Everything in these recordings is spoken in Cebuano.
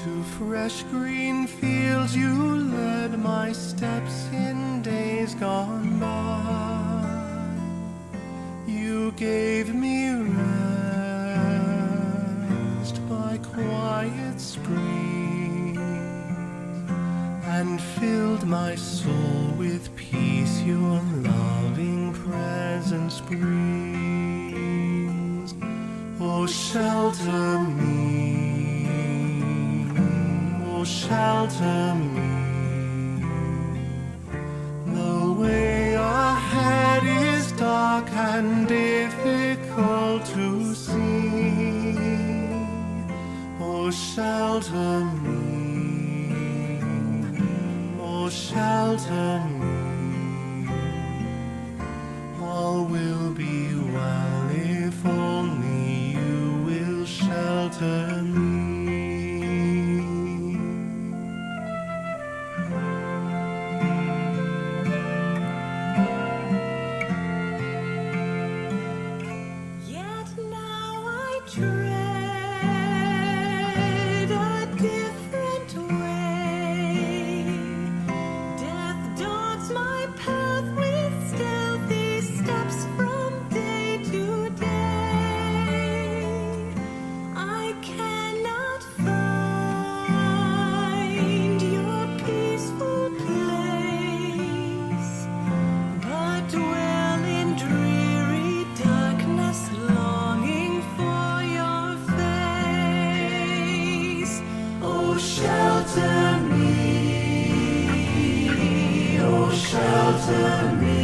To fresh green fields you led my steps in days gone by. You gave me rest by quiet springs and filled my soul with peace your loving presence brings. Oh, shelter me, oh, shelter me. The way ahead is dark and difficult to see. Oh, shelter me, oh, shelter me. All will be well if only you will shelter me. Yet now I tread a different way. Death dogs my path with stealthy steps from day to day. I cannot find your peaceful place, but dwell in dreary darkness, longing for your face. Oh, shelter me, oh, shelter me.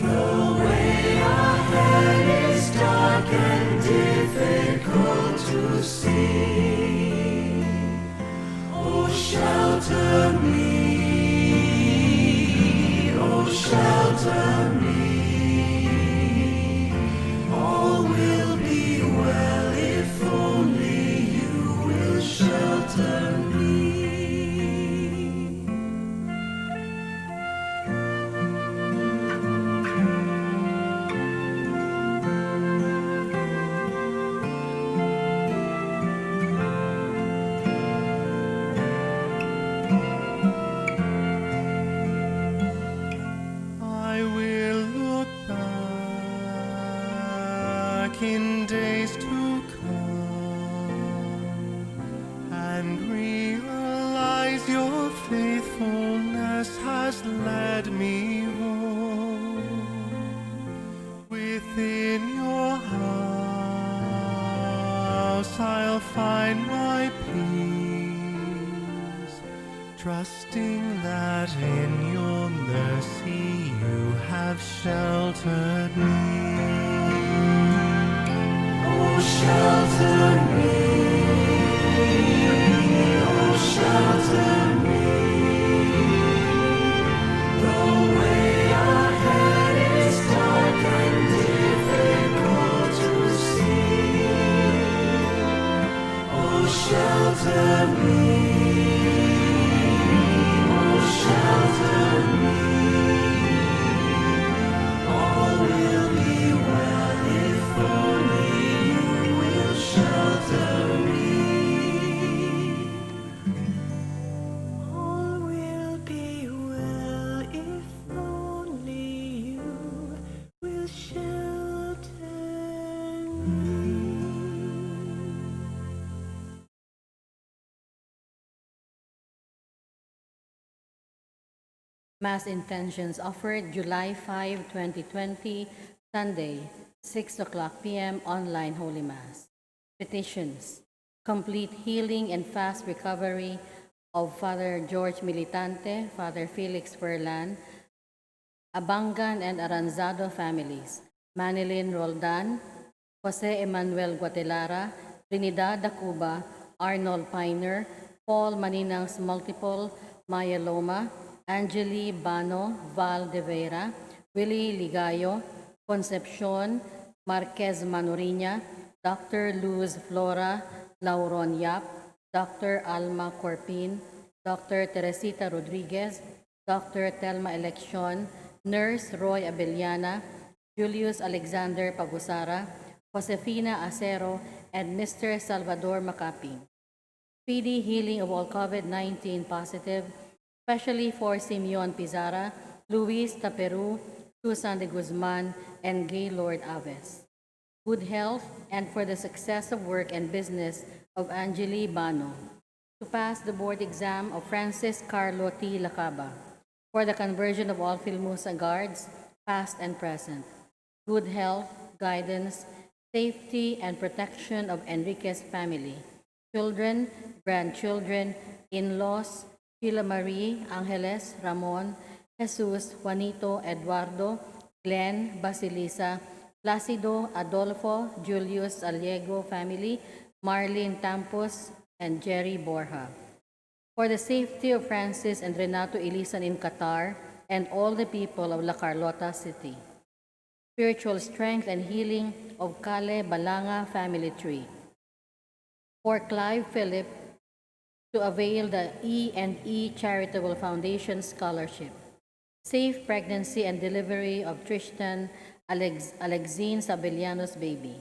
The way ahead is dark and difficult to see. Oh, shelter me, oh, shelter me. All will be well if only you will shelter me. I will look back in days to come and realize your faithfulness has led me home. Within your house I'll find my peace, trusting that in your mercy you have sheltered me. Oh, shelter me, oh, shelter me. The way ahead is dark and difficult to see. Oh, shelter me, oh, shelter me. All will be well if only you will shelter me. All will be well if only you will shelter me. Mass intentions offered July 5, 2020, Sunday, 6 o'clock p.m. online Holy Mass. Petitions: complete healing and fast recovery of Father George Militante, Father Felix Ferlan, Abangan and Aranzado families, Manilyn Roldan, Jose Emmanuel Guatelara, Trinidad Dacuba, Arnold Piner, Paul Maninang's multiple myeloma, Angeli Bano Val de Vera, Willie Ligayo, Concepcion Marquez Manuriña, Dr. Luz Flora Lauron Yap, Dr. Alma Corpin, Dr. Teresita Rodriguez, Dr. Telma Eleccion, Nurse Roy Abellana, Julius Alexander Pagusara, Josefina Acero, and Mr. Salvador Macaping. Speedy healing of all COVID-19 positive, especially for Simeon Pizarra, Luis Taperu, Susan de Guzman, and Gaylord Aves. Good health and for the success of work and business of Angeli Bano. To pass the board exam of Francis Carlo T. Lacaba. For the conversion of all Filmusa guards, past and present. Good health, guidance, safety, and protection of Enrique's family, children, grandchildren, in-laws, Sheila Marie, Angeles, Ramon, Jesus, Juanito, Eduardo, Glenn, Basilisa, Placido, Adolfo, Julius Allego family, Marlene Tampos, and Jerry Borja. For the safety of Francis and Renato Ilisan in Qatar and all the people of La Carlota City. Spiritual strength and healing of Kale Balanga family tree. For Clive Philip to avail the E&E Charitable Foundation Scholarship. Safe pregnancy and delivery of Tristan Alexine Sabellano's baby.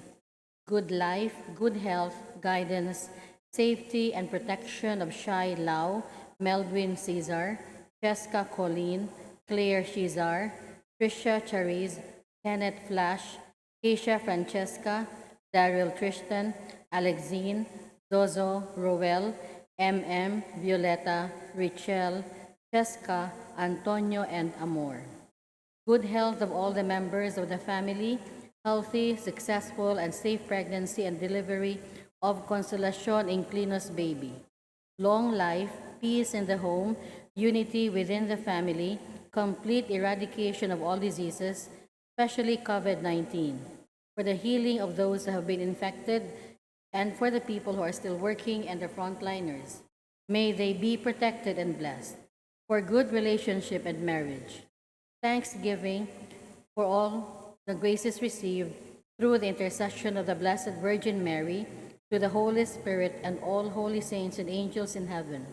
Good life, good health, guidance, safety, and protection of Shai Lau, Melvin Caesar, Cheska Colleen, Claire Shizar, Trisha Chariz, Kenneth Flash, Keisha Francesca, Daryl Tristan, Alexine, Zozo, Roel, MM, Violeta, Richelle, Cheska, Antonio, and Amor. Good health of all the members of the family, healthy, successful, and safe pregnancy and delivery of Consolacion Inclinos baby. Long life, peace in the home, unity within the family, complete eradication of all diseases, especially COVID-19, for the healing of those who have been infected and for the people who are still working and the frontliners. May they be protected and blessed. For good relationship and marriage. Thanksgiving for all the graces received through the intercession of the Blessed Virgin Mary, to the Holy Spirit and all holy saints and angels in heaven.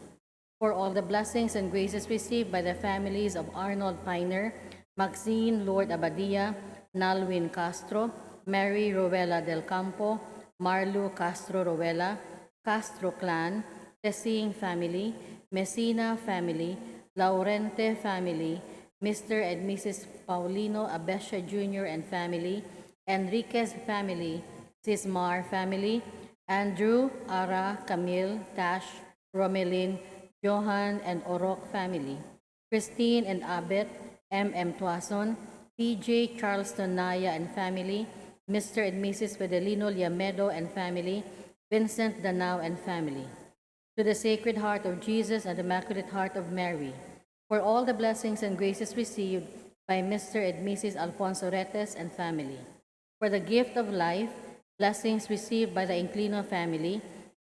For all the blessings and graces received by the families of Arnold Piner, Maxine Lord Abadia, Nalwin Castro, Mary Rowella del Campo, Marlu Castro Rowella, Castro Clan, Tessing family, Messina family, Laurente family, Mr. and Mrs. Paulino Abesha Jr. and family, Enriquez family, Sismar family, Andrew, Ara, Camille, Tash, Romelin, Johan, and Orok family, Christine and Abet, M.M. Tuason, PJ Charleston Naya and family, Mr. and Mrs. Fidelino Liamedo and family, Vincent Danao and family. To the Sacred Heart of Jesus and the Immaculate Heart of Mary, for all the blessings and graces received by Mr. and Mrs. Alfonso Retes and family, for the gift of life, blessings received by the Inclino family,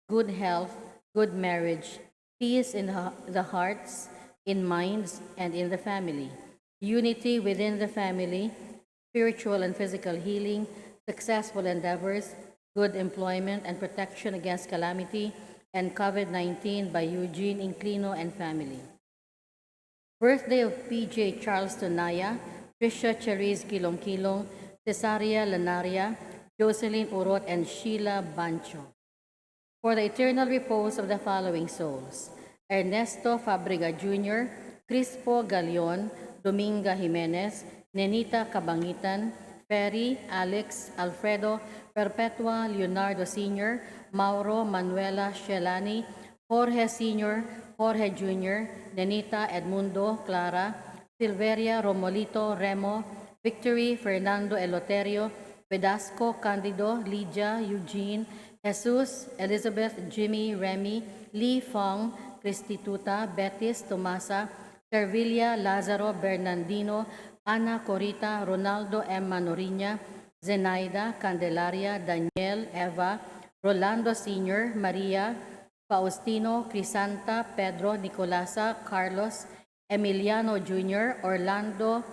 good health, good marriage, peace in the hearts, in minds, and in the family, unity within the family, spiritual and physical healing, successful endeavors, good employment, and protection against calamity and COVID-19 by Eugene Inclino and family. Birthday of PJ Charleston Naya, Trisha Cherise Kilong Kilong, Cesaria Lanaria, Jocelyn Urot, and Sheila Bancho. For the eternal repose of the following souls: Ernesto Fabriga Jr., Crispo Galion, Dominga Jimenez, Nenita Cabangitan, Ferry, Alex, Alfredo, Perpetua, Leonardo Sr., Mauro, Manuela Shelani, Jorge Sr., Jorge Jr., Nenita, Edmundo, Clara, Silveria, Romolito, Remo, Victory, Fernando Eloterio, Vedasco, Candido, Lydia, Eugene, Jesus, Elizabeth, Jimmy, Remy, Lee Fong, Cristituta, Betis, Tomasa, Servilia, Lazaro, Bernardino, Ana Corita, Ronaldo M. Manoriña, Zenaida, Candelaria, Daniel, Eva, Rolando Sr., Maria, Faustino, Crisanta, Pedro, Nicolasa, Carlos, Emiliano Jr., Orlando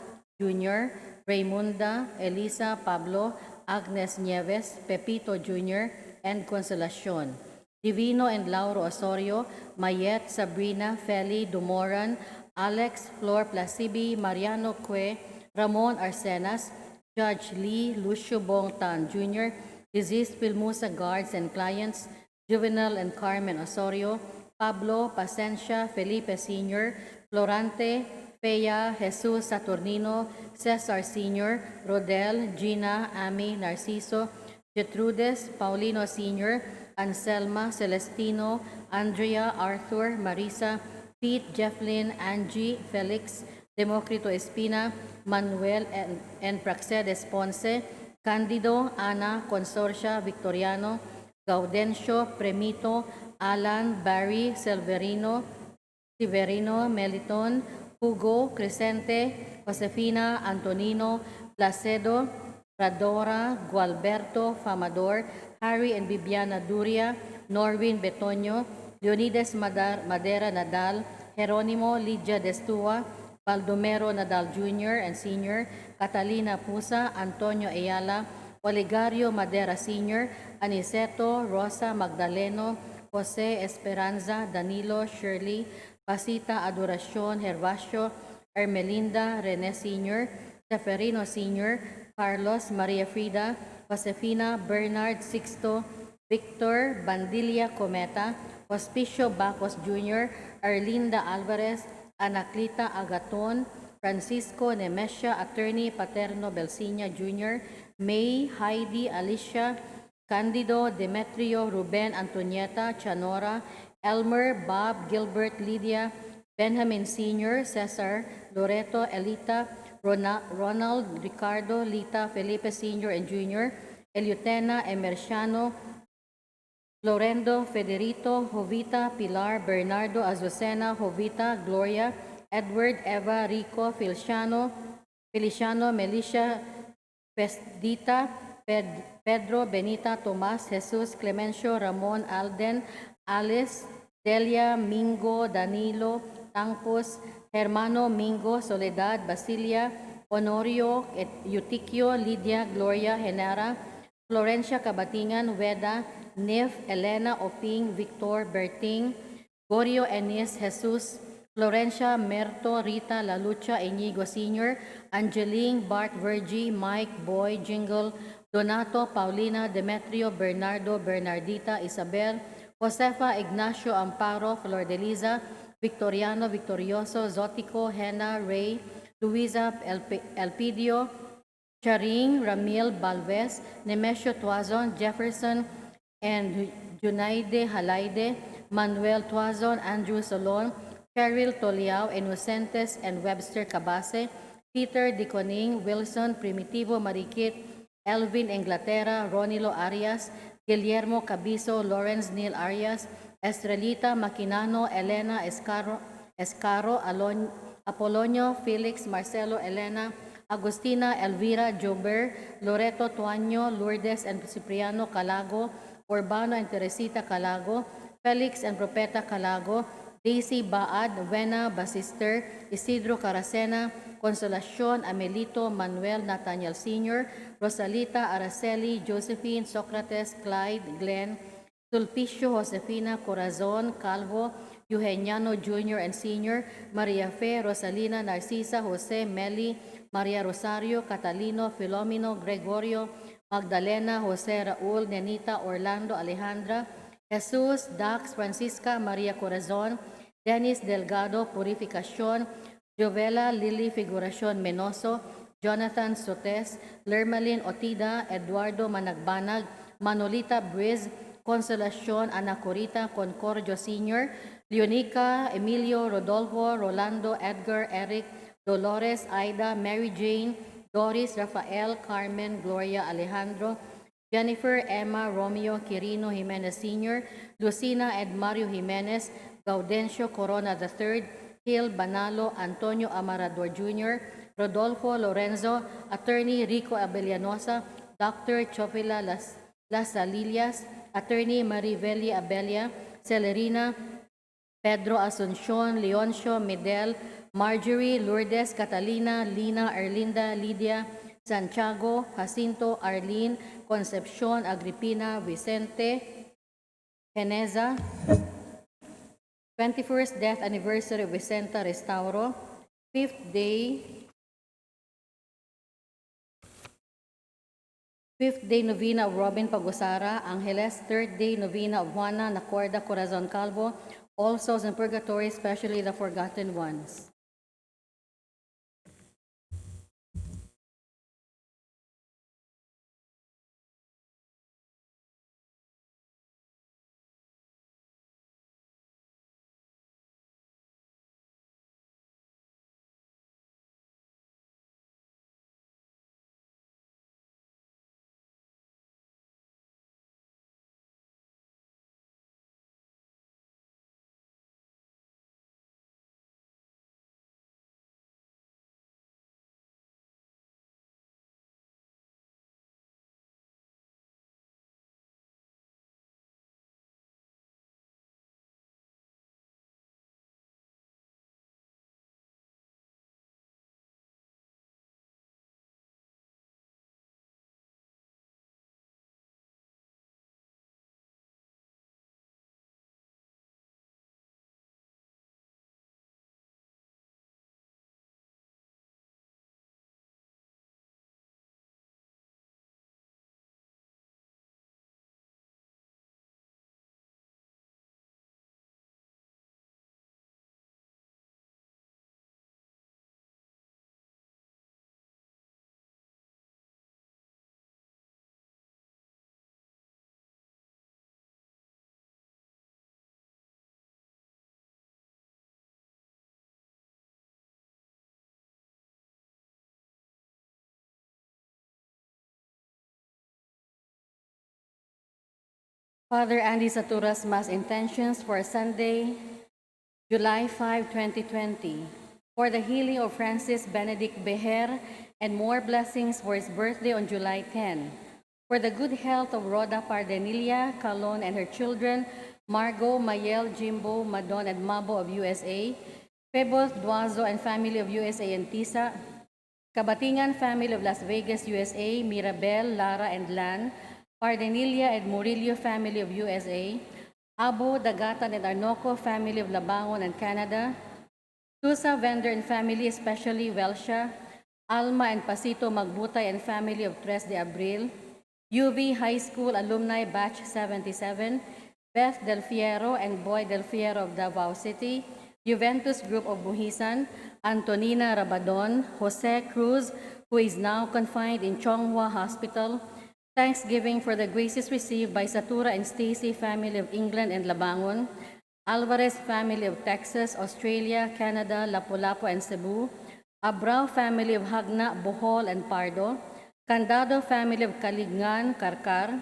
Jr., Raymunda, Elisa, Pablo, Agnes Nieves, Pepito Jr., and Consolacion. Divino and Lauro Osorio, Mayet, Sabrina, Feli, Dumoran, Alex, Flor Placibi, Mariano Que, Ramon Arsenas, Judge Lee, Lucio Bong Tan Jr., Deceased Filmusa guards and clients, Juvenal and Carmen Osorio, Pablo, Pacencia, Felipe Sr., Florante, Fea, Jesus Saturnino, Cesar Sr., Rodel, Gina, Ami, Narciso, Gertrudes, Paulino Sr., Anselma, Celestino, Andrea, Arthur, Marisa, Pete, Jefflin, Angie, Felix, Democrito Espina, Manuel, and Praxedes Ponce, Candido, Ana, Consorcia, Victoriano, Gaudencio, Premito, Alan, Barry, Severino, Meliton, Hugo, Crescente, Josefina, Antonino, Placedo, Radora, Gualberto, Famador, Harry and Bibiana Duria, Norwin Betonio, Leonides Madera Nadal, Jeronimo Lydia Destua, Baldomero Nadal Jr. and Sr., Catalina Pusa, Antonio Ayala, Oligario Madera Sr., Aniceto, Rosa Magdaleno, Jose Esperanza, Danilo, Shirley, Pasita Adoracion, Gervasio, Ermelinda, Rene Sr., Seferino Sr., Carlos, Maria Frida, Josefina, Bernard, Sixto, Victor, Bandilia Cometa, Hospicio Bacos Jr., Erlinda Alvarez, Anaclita Agaton, Francisco Nemesia, Attorney Paterno Belsinia Jr., May, Heidi, Alicia, Candido, Demetrio, Ruben, Antonieta, Chanora, Elmer, Bob, Gilbert, Lydia, Benjamin Sr., Cesar, Loreto, Elita, Ronald, Ricardo, Lita, Felipe Sr. and Jr., Eliutena, Emerciano, Florendo, Federico, Jovita, Pilar, Bernardo, Azucena, Jovita, Gloria, Edward, Eva, Rico, Feliciano, Melicia, Pesdita, Pedro, Benita, Tomas, Jesus, Clemencio, Ramon, Alden, Alice, Delia, Mingo, Danilo, Tangpus, Hermano, Mingo, Soledad, Basilia, Honorio, Eutiquio, Lydia, Gloria, Henara, Florencia Cabatingan, Weda, Nif, Elena, Oping, Victor, Berting, Gorio, Enis, Jesus, Florencia, Merto, Rita, Lalucha, Inigo Sr., Angeline, Bart, Virgie, Mike, Boy, Jingle, Donato, Paulina, Demetrio, Bernardo, Bernardita, Isabel, Josefa, Ignacio, Amparo, Flordeliza, Victoriano, Victorioso, Zotico, Hena, Ray, Luisa, Elpidio, Charing, Ramil, Balves, Nemesio Tuazon, Jefferson, and Junaide Halaide, Manuel Tuazon, Andrew Solon, Cheryl Toliao, Innocentes, and Webster Cabase, Peter Diconing, Wilson, Primitivo Marikit, Elvin Inglaterra, Ronilo Arias, Guillermo Cabiso, Lawrence Neil Arias, Estrelita Maquinano, Elena Escaro, Apolonio, Felix, Marcelo, Elena, Agustina, Elvira, Jober, Loreto Tuanyo, Lourdes, and Cipriano Calago, Urbano and Teresita Calago, Felix and Propeta Calago, Daisy Baad, Wena Basister, Isidro Caracena, Consolacion, Amelito, Manuel Nathaniel Sr., Rosalita, Araceli, Josephine, Socrates, Clyde, Glenn, Sulpicio, Josefina, Corazon, Calvo, Eugeniano Jr. and Sr., Maria Fe, Rosalina, Narcisa, Jose, Meli, Maria Rosario, Catalino, Filomeno, Gregorio, Magdalena, Jose Raul, Nenita, Orlando, Alejandra, Jesus, Dax, Francisca, Maria Corazon, Dennis Delgado, Purificacion, Jovela, Lily Figuracion Menoso, Jonathan Sotes, Lermalin Otida, Eduardo Managbanag, Manolita Briz, Consolacion Anacorita, Concordio Sr., Leonica, Emilio, Rodolfo, Rolando, Edgar, Eric, Dolores, Aida, Mary Jane, Doris, Rafael, Carmen, Gloria, Alejandro, Jennifer, Emma, Romeo, Quirino Jimenez Sr., Lucina and Mario Jimenez, Gaudencio Corona III, Gil Banalo, Antonio Amarador Jr., Rodolfo Lorenzo, Attorney Rico Abellanosa, Dr. Chofila Las Salilias, Attorney Mariveli Abella, Celerina, Pedro Asuncion, Leoncio, Medel, Marjorie, Lourdes, Catalina, Lina, Erlinda, Lydia, Santiago, Jacinto, Arlene, Concepcion, Agripina, Vicente, Peneza, 21st death anniversary of Vicenta Restauro, fifth day Fifth day novena of Robin Pagusara, Angeles. Third day novena of Juana Nacorda Corazon Calvo, all souls in purgatory, especially the forgotten ones. Father Andy Satura's Mass intentions for Sunday, July 5, 2020, for the healing of Francis Benedict Beher and more blessings for his birthday on July 10, for the good health of Rhoda Pardenilla Calon and her children, Margot, Mayel, Jimbo, Madon, and Mabo of USA, Pebbles Duazo and family of USA and Tisa, Kabatingan family of Las Vegas, USA, Mirabel, Lara, and Lan, Pardenilla and Murillo family of USA, Abo, Dagatan, and Arnoco family of Labangon and Canada, Tusa vendor and family, especially Welsha, Alma and Pasito Magbutay and family of Tres de Abril, UV High School Alumni Batch 77, Beth Del Fierro and Boy Del Fierro of Davao City, Juventus Group of Buhisan, Antonina Rabadon, Jose Cruz, who is now confined in Chonghua Hospital, Thanksgiving for the graces received by Satura and Stacy family of England and Labangon, Alvarez family of Texas, Australia, Canada, Lapu-Lapu, and Cebu, Abrao family of Hagna, Bohol, and Pardo, Candado family of Kalingan, Karkar,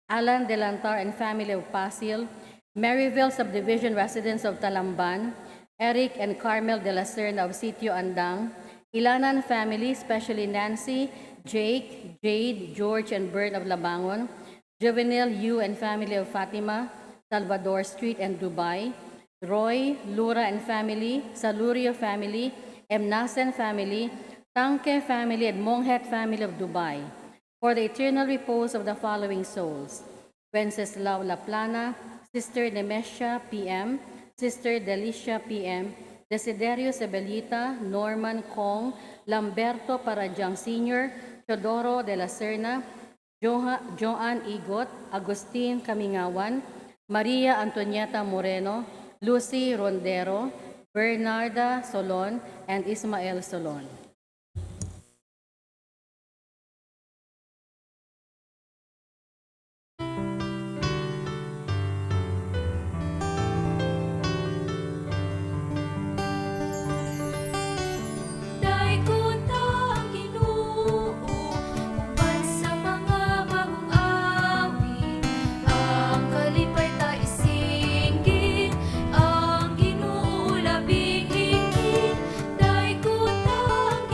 Alan Delantar and family of Pasil, Maryville subdivision residents of Talamban, Eric and Carmel de la Serna of Sitio Andang, Ilanan family, especially Nancy, Jake, Jade, George, and Bert of Labangon, Juvenile Yu and family of Fatima, Salvador Street and Dubai, Roy, Lura and family, Salurio family, Emnasen family, Tanke family, and Monghet family of Dubai, for the eternal repose of the following souls: Wenceslao Laplana, Sister Nemesha PM, Sister Delicia PM, Desiderio Sebelita, Norman Kong, Lamberto Parajang Sr., Teodoro de la Serna, Joan Igot, Agustin Kamingawan, Maria Antonieta Moreno, Lucy Rondero, Bernarda Solon, and Ismael Solon. Daygon ta ang Ginoo uban sa mga bagong awit. Ang kalipay ta isinggit, ang Ginoo labing higit. Daygon ta ang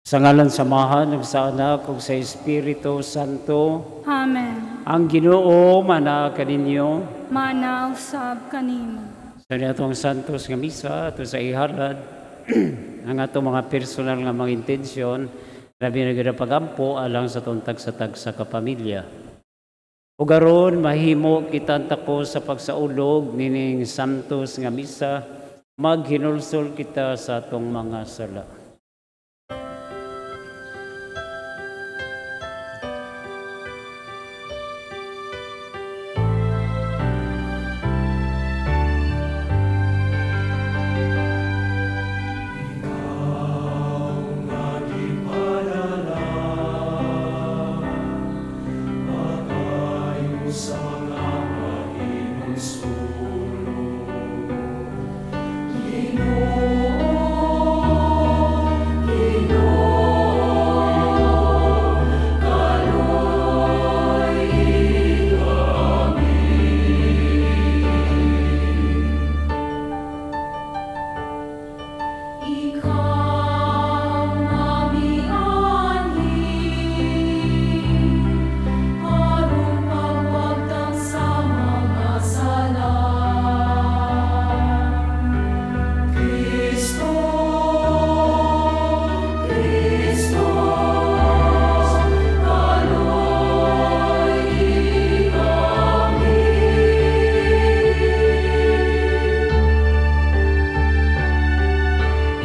Sa ngalan sa Amahan, ug sa Anak, ug sa Espiritu Santo. Amen. Ang Ginoo manaa kaninyo. Mana usab kanimo. Sa atong santos nga misa, ato sa ihalad, ang atong mga personal nga mga intensyon, labi na gyud ang pagampo alang sa atong tagsa-tagsa ka pamilya. Ug aron mahimo kita takos sa pagsaulog nining santos nga misa, maghinulsol kita sa atong mga sala. Maayo sa mga mahinulsol. Ginoo, Ginoo, kaluoy kami. Ikaw mamianhi aron pagwagtang sa mga sala. Kristo, Kristo, kaluoy kami.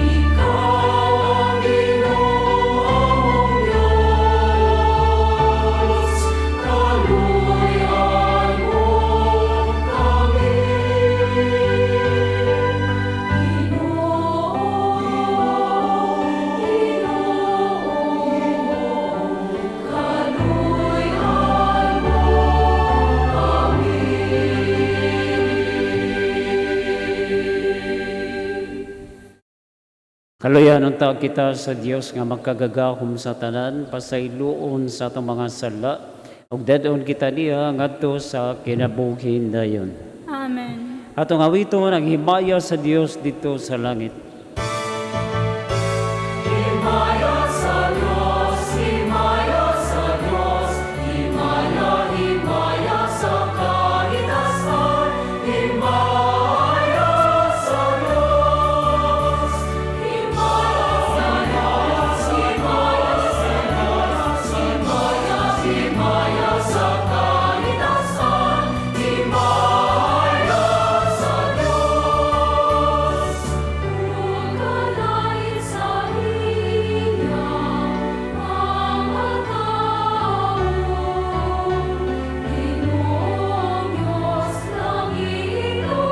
Ikaw ang Ginoo among Diyos, kaluoyan mo kami. Ginoo, Ginoo, kaluoyan mo kami. Kaluyan unta kita sa Dios nga makagagahom sa tanan, pasayloon sa atong mga sala, ug dad-on kita niya ngadto sa kinabuhi dayon. Amen. Atong awiton ang himaya sa Dios didto sa langit. Himaya sa Diyos, himaya sa Diyos, himaya, himaya sa kahitasan, himaya sa Diyos. Himaya sa Diyos, himaya sa Diyos, himaya, himaya sa kahitasan, himaya sa Diyos. Ug kalain sa iya ang tawo, Ginoong Diyos langit ug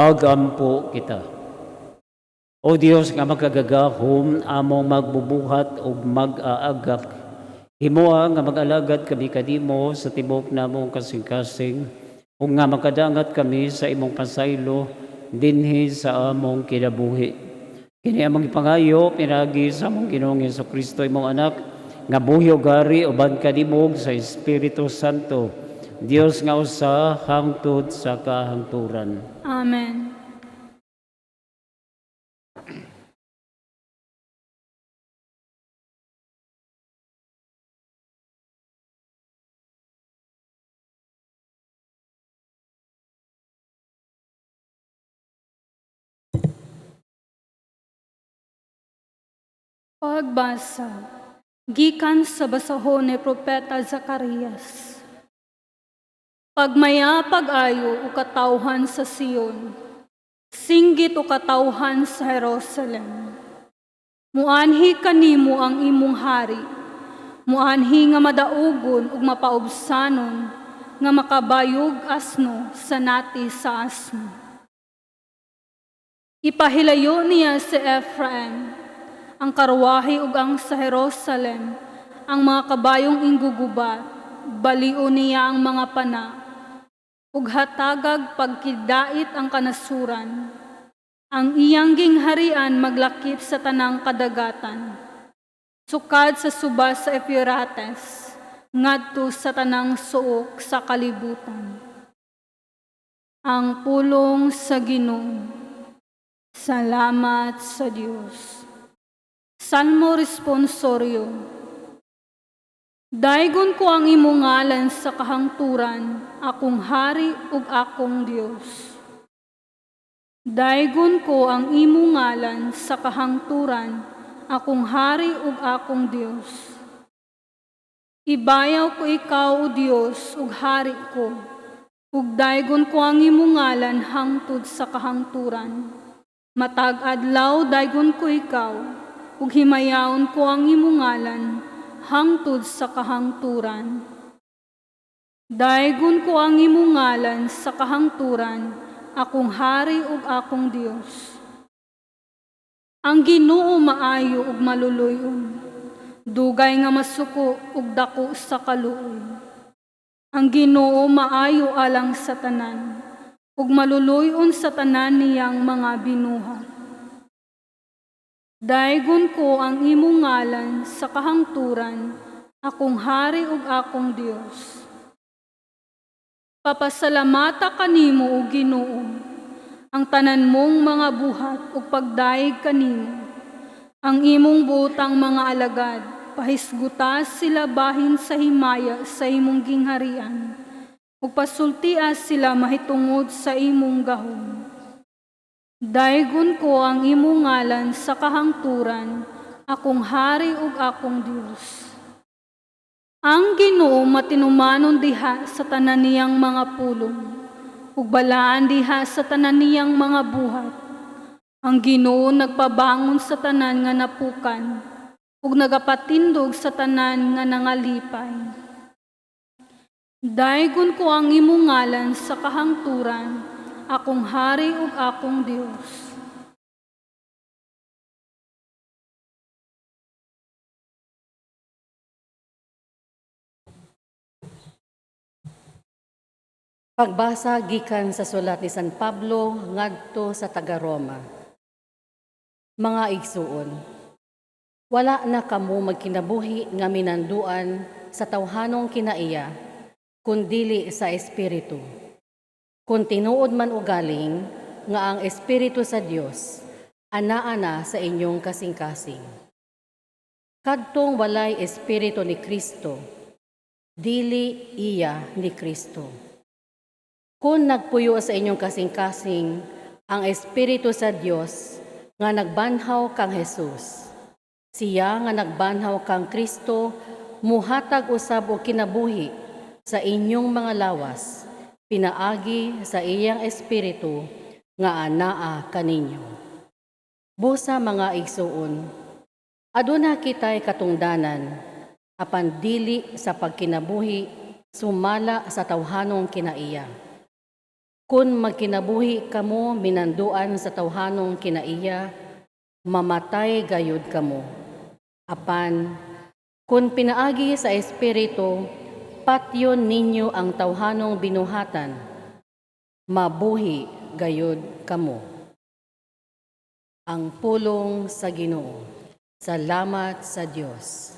Magampo kita. O Dios nga makagagahom, among magbubuhat ug mag-aagak, himoa nga mag-alagad kami kanimo sa tibok namong kasing-kasing, ug nga makadangat kami sa imong pasaylo dinhi sa among kinabuhi. Kini among ipangayo pinaagi sa among Ginoong Kristo, imong anak, nga buhi ug gari uban kanimo sa Espiritu Santo, Dios nga usa hangtod sa kahangturan. Amen. Pagbasa gikan sa basahon ni Propeta Zacarias. Pagmaya pag-ayo o katawhan sa Sion, singgit o katawhan sa Jerusalem. Muanhi kanimo ang imong hari, muanhi nga madaugon ug mapaubsanon, nga makabayog asno sa nati sa asno. Ipahilayo niya si Ephraim, ang karwahe ug ang sa Jerusalem, ang mga kabayong inggugubat, balio niya ang mga pana, ug hatagag pagkidait ang kanasuran. Ang iyang gingharian maglakip sa tanang kadagatan. Sukad sa suba sa Euphrates, ngadto sa tanang suok sa kalibutan. Ang pulong sa Ginoo. Salamat sa Dios. Salmo Responsorio. Daygon ko ang imong ngalan sa kahangturan, akong hari ug akong Dios. Daygon ko ang imong ngalan sa kahangturan, akong hari ug akong Dios. Ibayaw ko ikaw, o Dios, ug hari ko, ug daygon ko ang imong ngalan hangtod sa kahangturan. Matag adlaw daygon ko ikaw, ug himayaon ko ang imong ngalan hangtod sa kahangturan. Daygon ko ang imong ngalan sa kahangturan, akong hari ug akong Dios. Ang Ginoo maayo ug maluluy-on, dugay nga masuko ug dako sa kaluoy. Ang Ginoo maayo alang sa tanan, ug maluluy-on sa tanan niyang mga binuhat. Daygon ko ang imong ngalan sa kahangturan, akong hari ug akong Dios. Papasalamata kanimo, o Ginoo, ang tanan mong mga buhat ug pagdayeg kanimo. Ang imong butang mga alagad, pahisguta sila bahin sa himaya sa imong gingharian, ug pasultia sila mahitungod sa imong gahom. Daygon ko ang imong ngalan sa kahangturan, akong hari ug akong Dios. Ang Ginoo matinumanon diha sa tanan niyang mga pulong, ug balaan diha sa tanan niyang mga buhat. Ang Ginoo nagpabangon sa tanan nga napukan, ug nagapatindog sa tanan nga nangalipay. Daygon ko ang imong ngalan sa kahangturan, akong hari ug akong Dios. Pagbasa gikan sa sulat ni San Pablo ngadto sa taga-Roma. Mga igsuon, wala na kamo magkinabuhi nga minanduan sa tawhanong kinaiya, kundili sa Espiritu. Kung tinuod man ugaling nga ang Espiritu sa Dios, anaa na sa inyong kasing-kasing. Kadtong walay Espiritu ni Kristo, dili iya ni Kristo. Kung nagpuyo sa inyong kasing-kasing ang Espiritu sa Dios nga nagbanhaw kang Jesus, siya nga nagbanhaw kang Kristo muhatag usab og kinabuhi sa inyong mga lawas, pinaagi sa iyang Espiritu nga anaa kaninyo. Busa mga igsuon, aduna kitay katungdanan, apan dili sa pagkinabuhi sumala sa tawhanong kinaiya. Kung magkinabuhi kamo minanduan sa tawhanong kinaiya, mamatay gayud kamo. Apan, kung pinaagi sa Espiritu, patyon ninyo ang tawhanong binuhatan, mabuhi gayud kamo. Ang pulong sa Ginoo. Salamat sa Dios.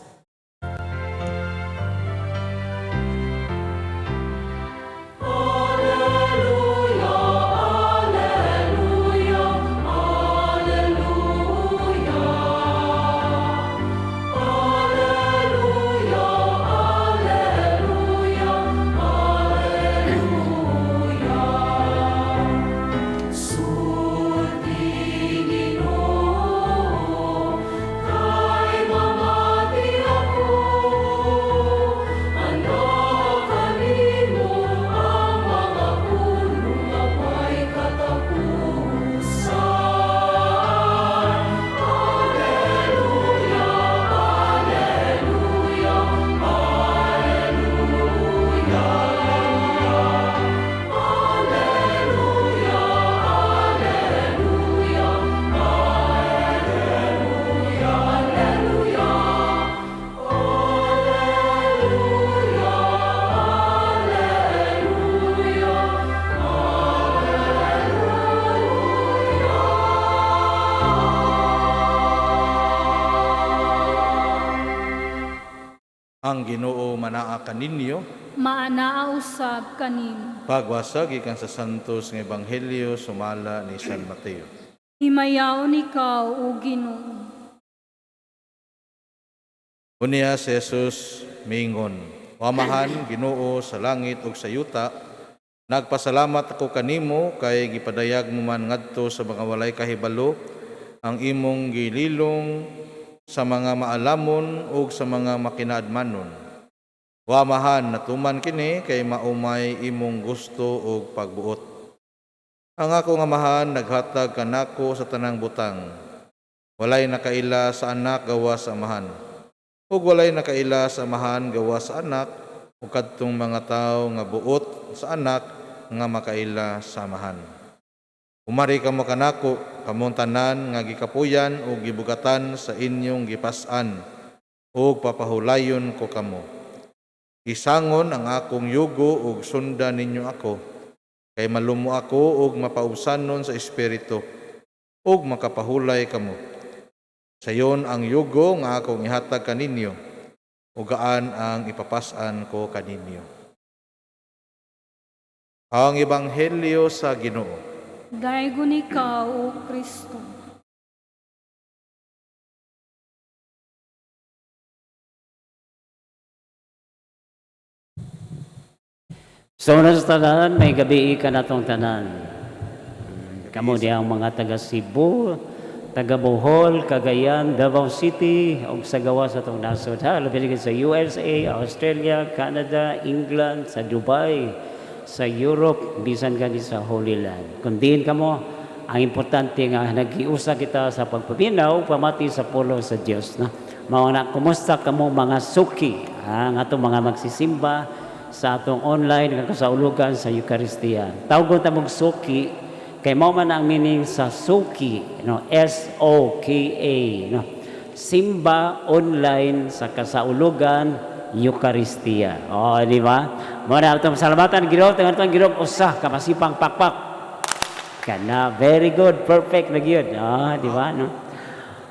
Alleluia, Alleluia, Alleluia. Alleluia, Alleluia, Alleluia. Sulti, Ginoo, kay mamati ako. Anaa kanimo ang mga pulong nga way katapusan. Alleluia, Alleluia, Alleluia. Alleluia, Alleluia, Alleluia, Alleluia. Alleluia, Alleluia, Alleluia. Ang Ginoo manaa kaninyo. Maanaa usab kanimo. Pagbasa gikan sa Santos nga Ebanghelyo sumala ni San Mateo. Himayaon ikaw, O Ginoo. Unya si Jesus miingon, "Amahan Ginoo sa langit ug sa yuta, nagpasalamat ako kanimo kay gipadayag mo man ngadto sa mga walay kahibalo ang imong gililong sa mga maalamon ug sa mga makinaadmanon. Amahan, natuman kini kay mao may imong gusto ug pagbuot. Ang akong Amahan naghatag kanako sa tanang butang. Walay nakaila sa Anak gawas sa Amahan, ug walay nakaila sa Amahan gawas sa Anak ug kadtong mga tawo nga buot sa Anak nga makaila sa Amahan. Umari kamo kanako, kamong tanan nga gikapuyan ug gibugatan sa inyong gipas-an, ug papahulayon ko kamo. Isangon ang akong yugo ug sundan ninyo ako, kay malumo ako ug mapaubsanon sa espiritu, ug makapahulay kamo. Sayon ang yugo nga akong ihatag kaninyo, ug gaan ang ipapas-an ko kaninyo." Ang Ebanghelyo sa Ginoo. Daygon ikaw, O Kristo. So, una sa tanan, maayong gabii kanatong tanan. Kamo diha ang mga taga Cebu, taga Bohol, Cagayan, Davao City, ug sa gawas sa atong nasod. Ha, labi na sa USA, Australia, Canada, England, sa Dubai, sa Europe, bisan gani sa Holy Land. Kung diin kamo, ang importante nga naghiusa kita sa pagpaminaw, pamati sa pulong sa Dios, no? Mao na, kumusta kamo mga suki, ha, nga atong mga magsisimba sa atong online nga kasaulugan sa Eucharistia. Tawgon ta mong suki kay mao man ang meaning sa suki, no? S O K A, no? Simba online sa kasaulugan Eucharistia. Oh, di ba? Mao na atong salamatan Ginoo, tangan Ginoo usa ka masipang pakpak. Kana, very good, perfect na gyud. Ah, di ba, no?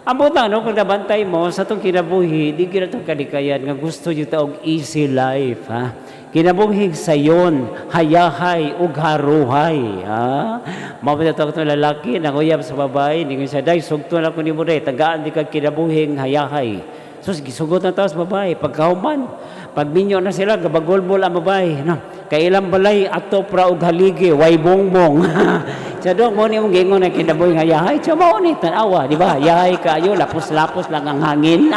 Ang butang, no, kung nabantay mo sa atong kinabuhi, di gyud atong kalikayan nga gusto gyud ta og easy life, ha? Kinabuhi sayon, hayahay ug haruhay, ha? Mao ba to atong lalaki nanguyab sa babae, ningon siya, "Day, sugton ako nimo day, tagaan di kag kinabuhing hayahay." So gisugot na taas babae, pagkahuman, pagminyo na sila, gabagulbol ang babae, no? Kay ilang balay atop ra og haligi, way bongbong. Sa dong mo ni mong gingon na kinabuhi nga hayahay, siya mao ni tan-awa, di ba? Hayahay kaayo, lapos-lapos lang ang hangin.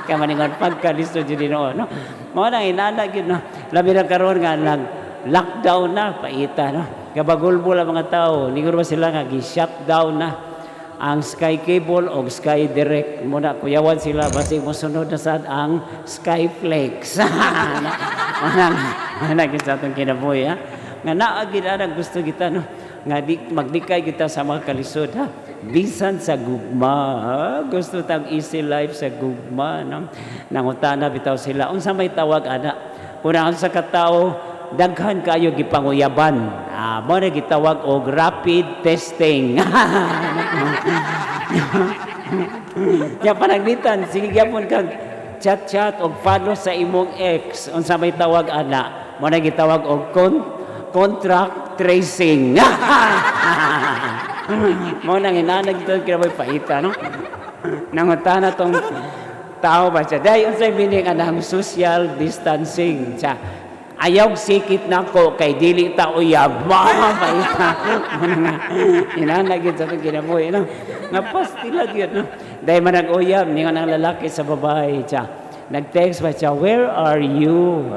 Kaya maningon pagka listo jud Ginoo, no? Mao na inana gyud, no. Labi na karon nga nag lockdown na paita, no. Gabagulbol ang mga tao, ningon ba sila nga gi-shutdown na ang Sky Cable o Sky Direct muna, kuyawan sila basig mosunod na sad ang Skyflex. Manang manang sa atong kinabuhi, ha. Nga naa gid ana, gusto kita, no, nga di maglikay kita sa mga kalisod, ha. Bisan sa gugma, ha? Gusto tag easy life sa gugma, no. Nangutana bitaw sila unsa may tawag ana kung ang sa katao daghan kayo gipanguyaban. Ah, mo na gitawag og rapid testing. Ya pananglitan, sige gyapon kag chat-chat og follow sa imong ex. Unsa may tawag ana? Mo na gitawag og contract tracing. Mo nang inanag ito kinaboy paita, no? Nangutana tong tao ba siya. Dahil unsay meaning anang social distancing? Siya, ayaw sikit nako kay dili ta uyab. Ma paita. Mo na nga inanag yun sa itong kinabuhi, no? Nga pastila yun, no? Dahil man nag-uyab, ningon ang lalaki sa babae, siya. Nag-text ba siya, "Where are you?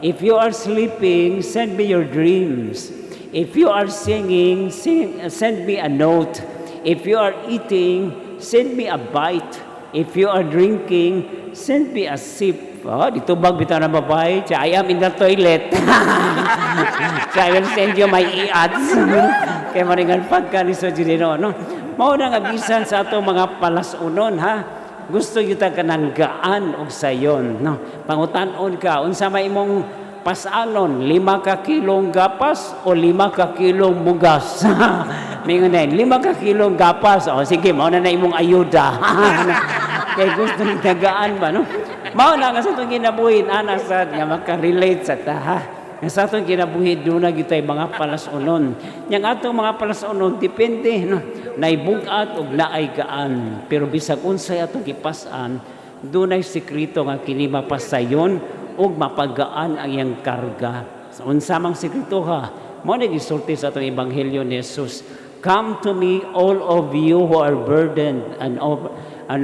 If you are sleeping, send me your dreams. If you are singing, send me a note. If you are eating, send me a bite. If you are drinking, send me a sip." Oh, dito bag bitaw na babae. Siya, "I am in the toilet. So I will send you my e-ads." Kaya maringan pagkalisod yun, no? Mao na nga bisan sa atong mga palasunon, ha? Gusto yuta kanang gaan og sayon, no? Pangutan-on ka, unsa may imong pasanon, 5 ka kilong gapas o 5 ka kilong bugas? Mingon na, 5 ka kilong gapas. O sige, mao na na imong ayuda. Kay gusto ni tagaan ba, no? Mao na nga sa itong kinabuhi, ana sad nga makarelate sa ta, ha? Nga sa atong kinabuhi, doon na gyud mga palasunon. Yang atong mga palasunon, depende, no? Naibug-at og naay gaan. Pero bisag unsay atong gipas-an, dunay sekreto nga kini mapasayon ug mapagaan ang iyang karga. Sa unsa mang sekreto, ha? Mao na gisulti sa atong ebanghelyo ni Jesus. "Come to me, all of you who are burdened and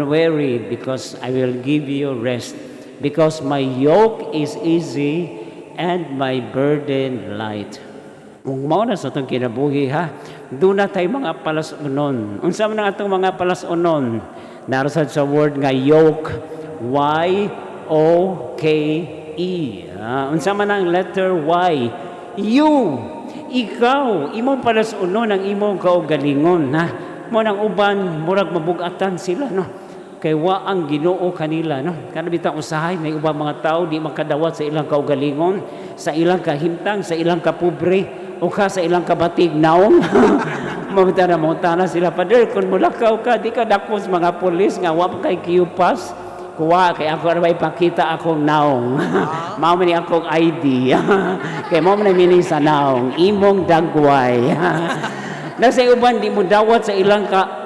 weary, because I will give you rest. Because my yoke is easy and my burden light." Kung mao na sa atong kinabuhi, ha, doon na tayo mga palasunon. Unsa man ang atong mga palasunon? Narasad sa word nga yoke, yoke. Ah, unsa man ang letter Y? You, ikaw, imong palasunon ang imong kaugalingon, ha. Mo nang uban murag mabugatan sila, no. Kay wa ang Ginoo kanila, no. Kana bitang usahay may ubang mga tao di makadawat sa ilang kaugalingon, sa ilang kahimtang, sa ilang kapobre, o ka sa ilang kabatig naong. Mamita na mangutana sila, "Father, kung mulakaw ka, di ka dakpon sa mga pulis nga wa pa kay Q-pass?" "Kuha, kay ako na ipakita akong naong. Mao man ni akong ID. Kay mao man ni sa naong, imong dagway." Nasa uban di mo dawat sa ilang ka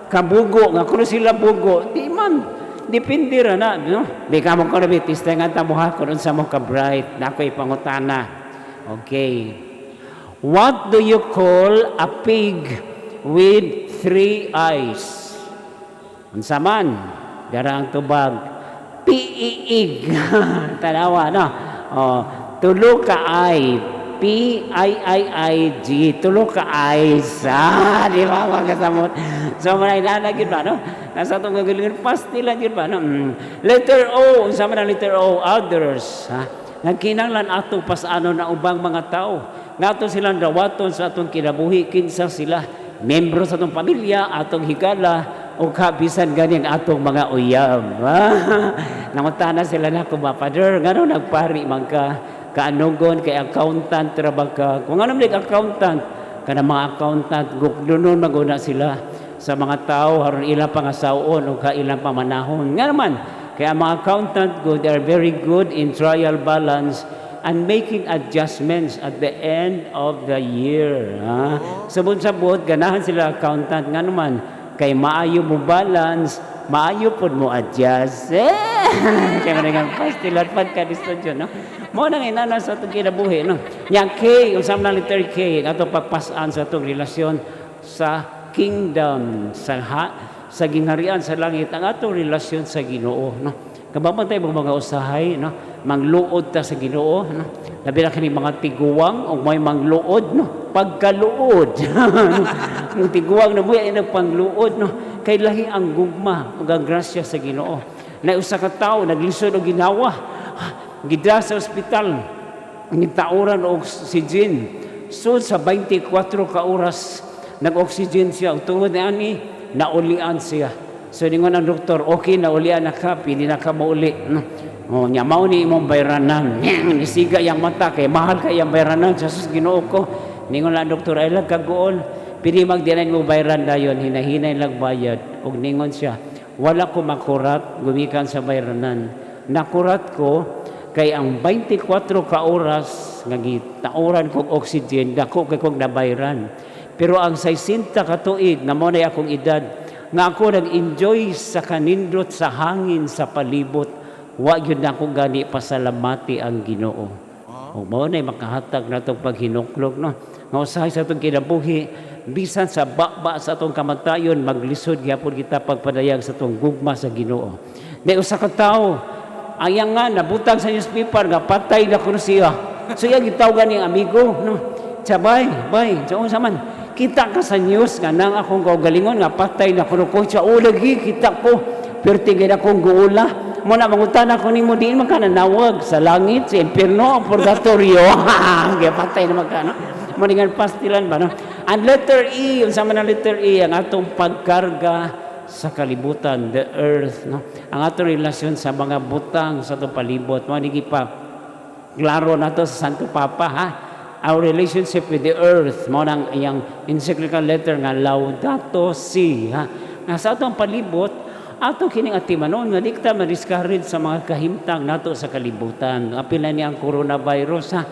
kabugo nga kuno sila bugo, di man, depende ra na, no? Di ka mo kuno tista nga ta mo, ha, kun unsa mo ka bright na ako ipangutana. Okay. What do you call a pig with three eyes? Unsa man? Dara ang tubag. Piiig. Tanawa, no? Oh, tulo ka ay. piiig. Tulo ka eyes. Ah, di ba mga kasamot? So, mga inana gyud ba, no? Nasa atong gagalingon, pastila gyud ba, no? Letter O. Unsa man ang letter O? Others. Ha? Nagkinanglan atong pasano na ubang mga tao. Nga ato silang dawaton sa atong kinabuhi, kinsa sila. Membro sa atong pamilya, atong higala, o kabisan gani ang atong mga uyab. Nangutana sila na ko ba, "Father, ngano nagpari man ka? Kaanugon kay accountant ra ba ka?" Kung ano man accountant, kana mga accountant, gukdunon maguna sila sa mga tao aron ilang pangasaon o ka ilang pamanahon. Nga naman, kaya mga accountant good, they are very good in trial balance and making adjustments at the end of the year. Ha? Sabot-sabot, ganahan sila accountant. Nga naman, kay maayo mo balance, maayo pod mo adjust. Eh! Kaya man nga pastilan pagka-distance, no? Mo nang inana sa atong kinabuhi, no? Nya K, unsa man ang letter K, ato pagpas-an sa atong relasyon sa kingdom, sa gingharian sa langit, ang atong relasyon sa Ginoo, no? Kababantay mo mga usahay, no? Mangluod ta sa Ginoo, no? Labi na kini mga tiguang o may mangluod, no? Pagkaluod. Ang tiguang na mo ay nagpangluod, no? Kay lahi ang gugma ug ang grasya sa Ginoo. Na usa ka tawo naglisod og ginawa, gidala sa ospital. Gitauran og oxygen. So sa 24 ka oras nag-oxygen siya. Ug tungod niani, naulian siya. So ningon ang doktor, "Okay, naulian na ka, pili na ka mauli." No? Oh, nya mao ni imong bayranan. Nisiga yang mata kay mahal kay yang bayranan. Jesus, Ginoo ko. Ningon lang doktor, "Ay lang kaguol. Pili magdinan mo bayran dayon, hinahinay lang bayad." Ug ningon siya, "Wala ko makurat gumikan sa bayranan. Nakurat ko kay ang 24 ka oras nga gitauran kog oxygen, dako kay kog nabayran. Pero ang 60 ka tuig na mao na akong edad nga ako nag-enjoy sa kanindot sa hangin sa palibot, wa gyud nako gani pasalamati ang Ginoo." O mao na makahatag natong paghinuklog, no, nga usahay sa atong kinabuhi, bisan sa baba sa atong kamatayon, maglisod gyapon kita pagpadayag sa atong gugma sa Ginoo. May usa ka tawo ayang nga nabutang sa newspaper nga patay na kuno siya. So iyang gitawagan niyang amigo, no. Siya, "Bay, bay," siya, "Unsa man?" "Kita ka sa news nga nang akong kaugalingon nga patay na kuno ko." Siya, "O lagi, kita ko. Pero tingin akong guula. Mo na mangutana ko nimo, diin man ka nanawag, sa langit, sa impierno, o purgatorio?" Kaya patay na magkano. Mo ningan pastilan ba, no? Ang letter E, unsa man ang letter E? Ang atong pagkarga sa kalibutan, the earth, no? Ang atong relasyon sa mga butang sa atong palibot. Mo ni pa klaro nato sa Santo Papa, ha. Our relationship with the earth, mao nang iyang encyclical letter nga Laudato Si, ha. Nga sa atong palibot, ato kining atimanon nga di kita ma-discourage sa mga kahimtang nato sa kalibutan. Apil na ni ang coronavirus, ha.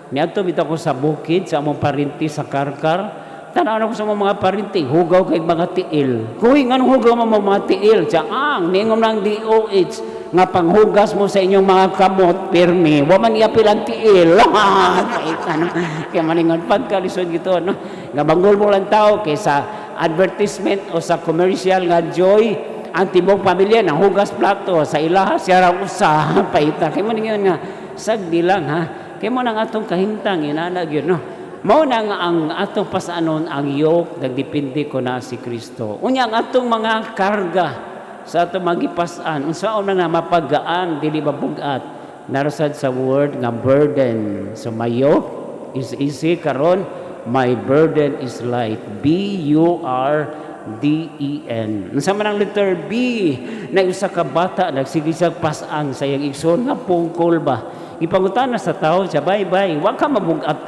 Niadto bitaw ko sa bukid sa among parinti sa Karkar. Tanaw ko sa mga parinti, hugaw kay mga tiil. Kuy, nganong hugaw mo mga tiil? Siya, ang ningom ng DOH nga panghugas mo sa inyong mga kamot, pirmi, wa man iapil ang tiil. Ano? Kaya maningon pagkalisod gito, no? Nga bangol mo lang tao kaysa advertisement o sa commercial nga Joy, ang tibok pamilya nang hugas plato sa ilaha siya ra usa paita. Kay mo ningon nga sagdi lang, ha. Kay mo nang atong kahimtang inana gyud, no. Mao na nga ang atong pasanon ang yoke, nagdepende ko na si Kristo. Unya ang atong mga karga sa atong magipas-an, unsaon man nga mapagaan, dili mabugat? Narasad sa word nga burden. So my yoke is easy karon, my burden is light. B U R D E N. Unsa man ang letter B? Na usa ka bata nagsige siya pas-an sa iyang igsoon nga pungkol ba. Ipangutana sa tao siya, "Bay, bay, wa ka mabugat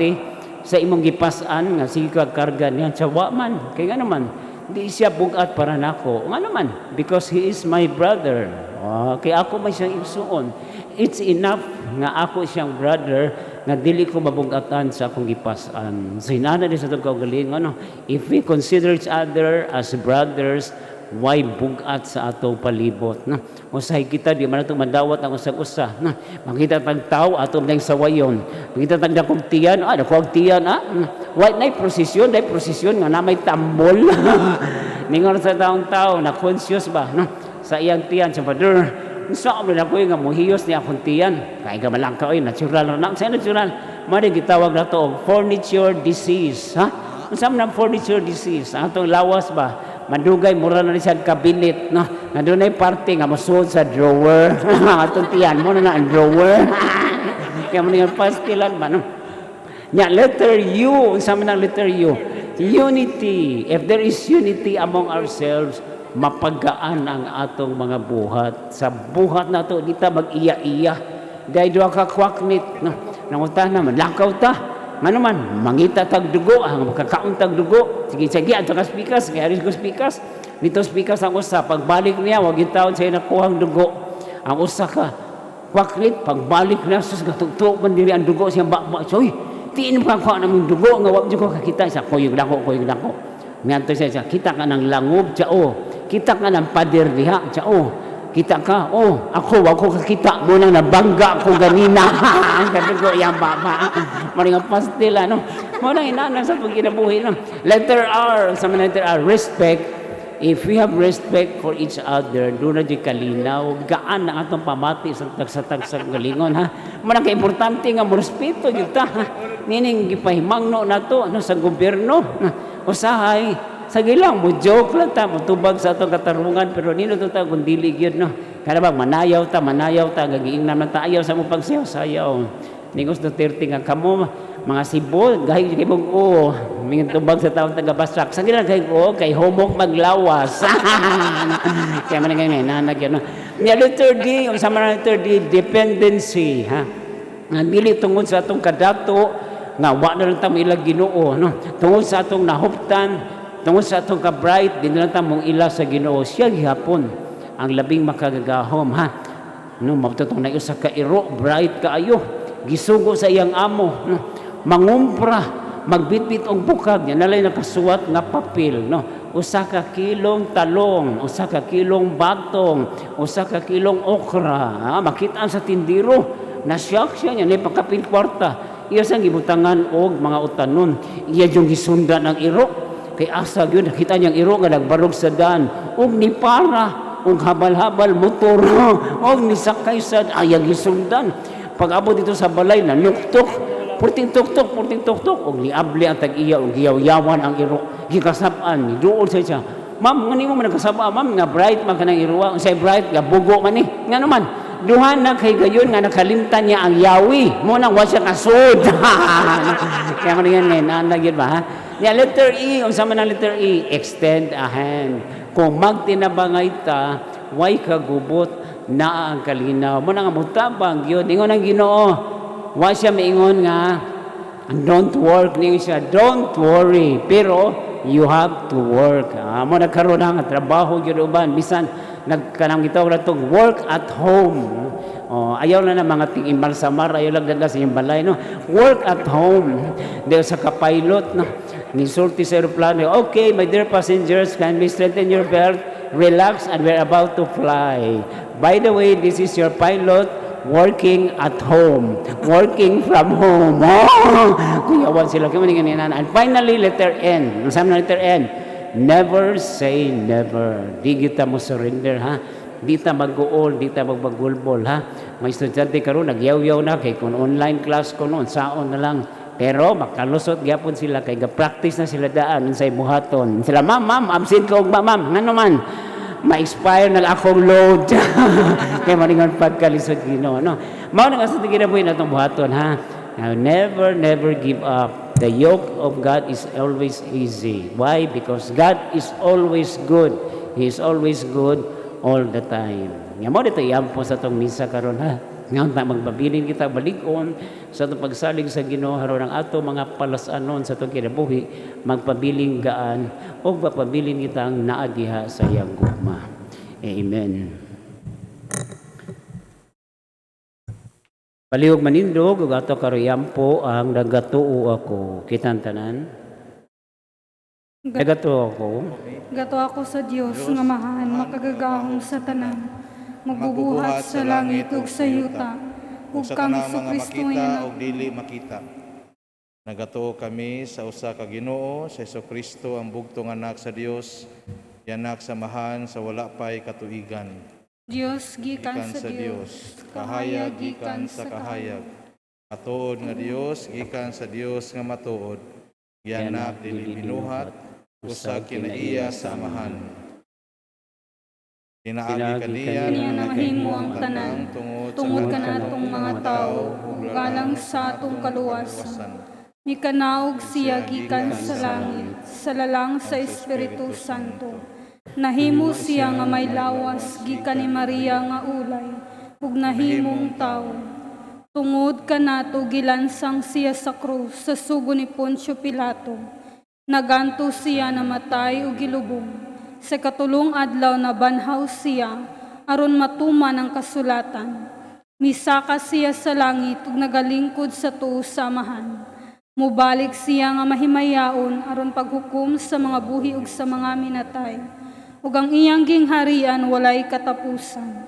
sa imong gipas-an nga sige ka karga niya?" Siya, "Wa man." Kay nga naman, di siya bugat para nako. Nga naman, because he is my brother. Ah, kay ako may siyang igsuon. It's enough nga ako siyang brother nga dili ko mabugatan sa akong gipas-an. So inana din sa atong kaugalingon, ano, if we consider each other as brothers, why bugat sa atong palibot, no? Usahay kita di man nato madawat ang usag usa, no? Makita tag tao, ato nang sawayon. Makita tag dakong tiyan, ah, dako ang tiyan, ah. Why nay prosesyon, nay prosesyon nga na may tambol. Ningon sa taong tao na conscious ba, no? Sa iyang tiyan sa father. Unsa man ako nga mohiyos niya akong tiyan. Kay ka malangka oy, natural na. Sa natural, mao gitawag nato og furniture disease, ha? Unsa man ang furniture disease? Ang atong lawas ba? Madugay mura na ni siya cabinet, no? Nga dunay parte nga mosuod sa drawer. Atong tiyan mo na na ang drawer. Kaya mo nga pastilan ba, no? Nya letter U, unsa man ang letter U? Unity. If there is unity among ourselves, mapagaan ang atong mga buhat. Sa buhat nato di ta mag-iya-iya. Dahil duha ka kwaknit, no? Nangutan naman, lakaw ta. Ngano man, mangita tag dugo, ang makakaon tag dugo. Sige, sige, ato ka spikas, kaya aris ko spikas. Dito spikas ang usa, pagbalik niya, wag taon siya nakuhang dugo. Ang usa ka kwaknit, pagbalik niya, sus, gatugtog man diri ang dugo siyang baba. So, uy, tiin pa ko namong dugo nga wa ko kakita sa kuyog dako, kuyog dako. Ngadto siya, kita ka ng langob, siya, oh. Kita ka ng pader diha, siya, oh. Kita ka, oh, ako, wa ko kakita mo nang nabangga ko ganina. Ang kadugo yang baba. Mao nga pastil, ano. Mo nang inana sa pagkinabuhi, no. Letter R, sa mga letter R, respect. If we have respect for each other, doon na di kalinaw, gaan ang atong pamati sa tagsa-tagsa galingon, ha. Mo nang kaimportante nga mo respeto gyud ta, ha. Nining gipahimangno nato, no, sa gobyerno. Usahay, sige lang, mo joke lang ta, mo tubag sa atong katarungan, pero nino to ta kung dili gyud, no. Kada ba manayaw ta, gagiingnan man ta, ayaw sa mo pagsayaw-sayaw. Ningon si Duterte nga kamo mga Cebu, gahi kay mong o. Mingon tubag sa taong taga-Basak. Sa gila kay o kay humok maglawas. Kaya man nga nanag yun. No? Nya letter D, unsa man ang letter D, dependency, ha. Nga dili tungod sa atong kadato nga wa na lang ta moila Ginoo, no. Tungod sa atong nahuptan, tungod sa atong ka-bright, di na lang ta mong ila sa Ginoo. Siya gihapon ang labing makagagahom, ha. No, mabtutong na usa ka iro, bright kaayo, gisugo sa iyang amo, no. Mangumpra, magbitbit og bukag, yan nalay nakasuwat nga papel, no. Usa ka kilong talong, usa ka kilong bagtong, usa ka kilong okra, ha? Makita sa tindiro, nasyak siya niya, ni pagkapil kwarta. Iya sang gibutangan og mga utanon, iya yung gisundan ang iro. Kay asa gyud nakita niyang iro nga nagbarog sa daan, ug ni para og habal-habal motor, og nisakay sa ayang gisundan. Pag abot dito sa balay, nanuktok, purting tuktok, purting tuktok, og niabli ang tag-iya, og giyaw-yawan ang iro, gikasab-an, duol sa siya. Ma'am, ngani mo man nagkasaba, ma'am, nga bright man kanang iruwa. Unsay bright, nga bugo man ni. Nga naman, duha na kay gayon nga nakalimtan niya ang yawi. Mo nang wa siya kasud. Kaya man yan ngayon, naanag yun ba, ha? Ya, letter E, unsa man ang letter E? Extend a hand. Kung magtinabangay ta, way kagubot, naa ang kalinaw. Mo na nga mutabang yun. Ingon ang Ginoo. Wa siya maingon nga, don't work. Ningon siya, don't worry. Pero, you have to work. Ah, mo nagkaroon na nga trabaho gyud uban. Bisan, nagkanang gitawag na itong work at home. Oh, ayaw na na mga ting-imbalsamar, ayaw lang dala sa inyong balay, no? Work at home. Dahil sa kapilot, no? Nisulti sa aeroplano, "Okay, my dear passengers, kindly straighten your belt, relax, and we're about to fly. By the way, this is your pilot working at home, working from home." Oh, kuyawan sila. Kaya man. And finally, letter N. Ang sabi ng letter N, never say never. Di kita mo surrender, ha? Di ta mag-uol, di ta magbagulbol, ha? Mga estudyante karon nagyaw-yaw na kay kung online class ko noon, saon na lang. Pero makalusot gyapon sila kay ga-practice na sila daan unsay buhaton. Sila, "Ma'am, ma'am, absent ko ugma, ma'am." Ngano man? Ma-expire na lang akong load. Kay maningon pagkalisod Ginoo, no. Mao na nga sa kinabuhi natong buhaton, ha. Now, never, never give up. The yoke of God is always easy. Why? Because God is always good. He is always good all the time. Nga mo dito iampo sa atong misa karon, ha. Ngayon ta magpabilin kita balig-on sa atong pagsalig sa Ginoo aron ang ato mga palas-anon sa atong kinabuhi magpabiling gaan ug mapabilin kitang naa diha sa iyang gugma. Amen. Palihog manindog ug ato karon ang nagatuo ako. Kitang tanan. Nagatuo ako. Gato ako sa Dios nga Amahan, makagagahom sa tanan, magbubuhat sa langit ug sa yuta, ug ug sa kang tanang mga Hesukristo makita nga ug dili makita. Nagatuo kami sa usa ka Ginoo, sa Hesukristo ang bugtong anak sa Dios, yanak sa Amahan sa wala pay katuigan. Dios gikan Gikan sa Dios, kahayag gikan sa kahayag. Matuod nga Dios gikan sa Dios nga matuod. Gianak dili binuhat, usag kinaiya sa Amahan. Pinaagi Pinaagi kaniya kaniya nga nga nahimo nahimo ang tanan, tungod tungod sa kanatong mga tawo ug alang sa atong kaluwasan. Mikanaog siya gikan sa langit, sa lalang sa Espiritu Santo. Nahimo siya nga may lawas gikan ni Maria nga ulay, ug nahimong tawo. Tungod kanato gilansang siya sa krus sa sugo ni Poncio Pilato. Naganto siya namatay ug gilubong. Sa katulong adlaw nabanhaw siya aron matuman ang kasulatan. Misaka siya sa langit ug nagalingkod sa tuo sa Amahan. Mubalik siya nga mahimayaon aron paghukom sa mga buhi ug sa mga minatay. Ug ang iyang gingharian walay katapusan.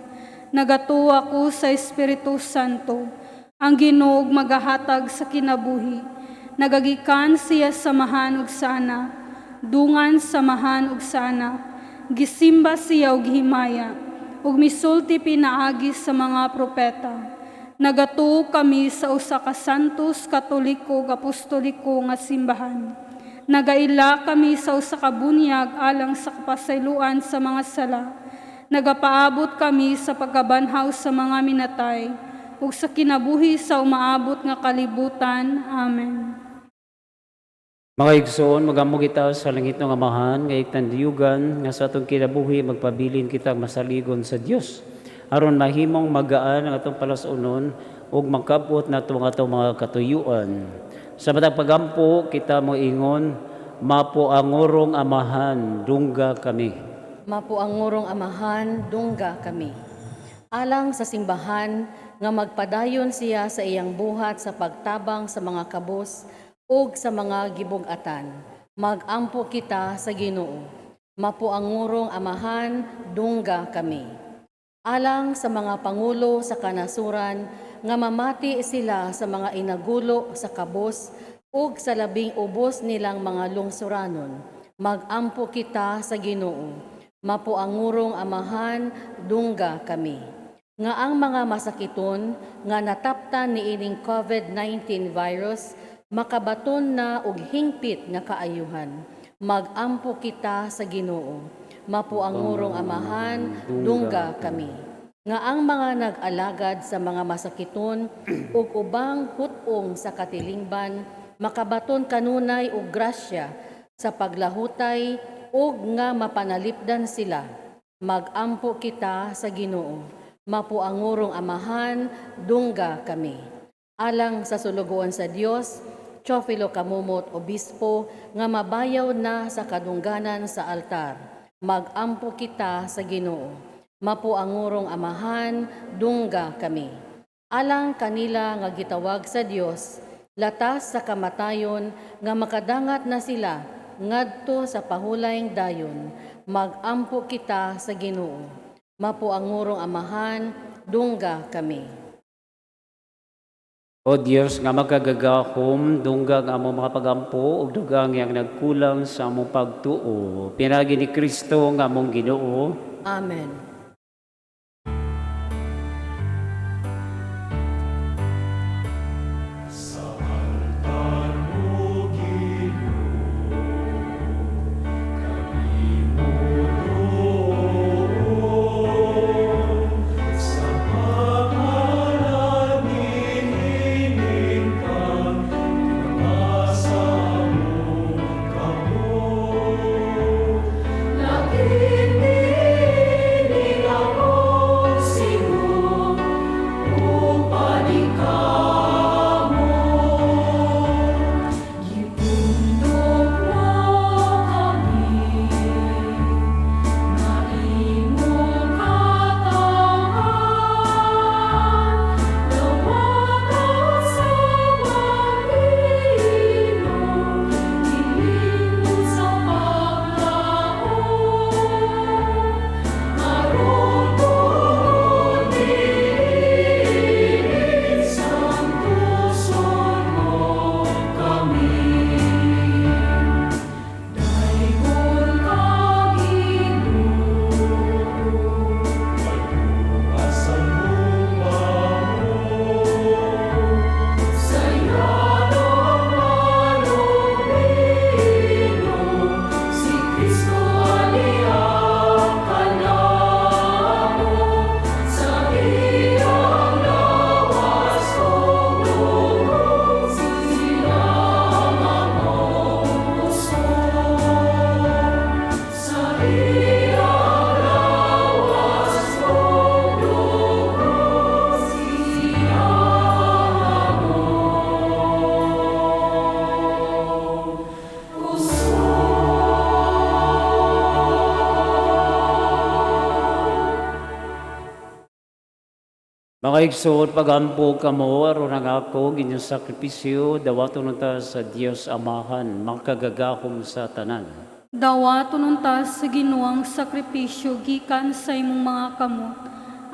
Nagatuo ako sa Espiritu Santo, ang Ginoo ug magahatag sa kinabuhi. Nagagikan siya sa Amahan ug sa Anak, dungan sa Amahan ug sa Anak. Gisimba siya og gihimaya, ug misulti pinaagi sa mga propeta. Nagatuo kami sa usa ka santos, katoliko ug apostoliko nga simbahan. Nagaila kami sa usa ka bunyag alang sa kapasayloan sa mga sala. Nagapaabot kami sa pagkabanhaw sa mga minatay ug sa kinabuhi sa umaabot nga kalibutan. Amen. Mga igsoon, magampo kita sa langitnong Amahan, nga itanliyugan, nga sa atong kinabuhi magpabilin kita masaligon sa Dios. Aron mahimong magaan ang atong palasunon ug makabot nato ang atong mga katuyuan. Sa matag pagampo kita moingon, Mapuangurong Amahan, dungga kami. Mapuangurong Amahan, dungga kami. Alang sa simbahan nga magpadayon siya sa iyang buhat sa pagtabang sa mga kabus ug sa mga gibug-atan. Magampo kita sa Ginoo. Mapuangurong Amahan, dungga kami. Alang sa mga pangulo sa kanasuran nga mamati sila sa mga inagulo sa kabus ug sa labing ubos nilang mga lungsuranon. Magampo kita sa Ginoo. Mapuangurong Amahan, dungga kami. Nga ang mga masakiton nga nataptan niining COVID-19 virus makabaton na og hingpit nga kaayuhan. Magampo kita sa Ginoo. Mapuangurong Amahan, dungga kami. Nga ang mga nag-alagad sa mga masakiton ug ubang hut-ong sa katilingban makabaton kanunay og grasya sa paglahutay ug nga mapanalipdan sila. Magampo kita sa Ginoo. Mapuangurong Amahan, dungga kami. Alang sa sulugoon sa Dios, Teofilo Camomot Obispo, nga mabayaw na sa kadungganan sa altar. Magampo kita sa Ginoo. Mapuangurong Amahan, dungga kami. Alang kanila nga gitawag sa Dios, latas sa kamatayon nga makadangat na sila ngadto sa pahulayng dayon. Magampo kita sa Ginoo. Mapuangurong Amahan, dungga kami. O Dios nga makagagahom, dungga ang among mga pagampo ug dugang ang nagkulang sa among pagtuo. Pinaagi ni Kristo nga among Ginoo. Amen. Lakini akong sigo, upaning kamo. Gipundok mo kami, nga imong katangan, Dawata sa pag-inom, ilimot sa paglaom. Aron tungod niini, santuson mo kami. Daygon ka, Ginoo. Sa yanong manubino, si Kristo aniang kanamo. Sa iyang lawas ug dugo, sila among kusog. Sa iyang lawas ug dugo, sila among kusog. Mga igsoon, pagampo kamo aron ang ako inyong sakripisyo dawaton unta sa Dios Amahan, makagagahom sa tanan. Dawaton unta sa Ginoo ang sakripisyo gikan sa imong mga kamot,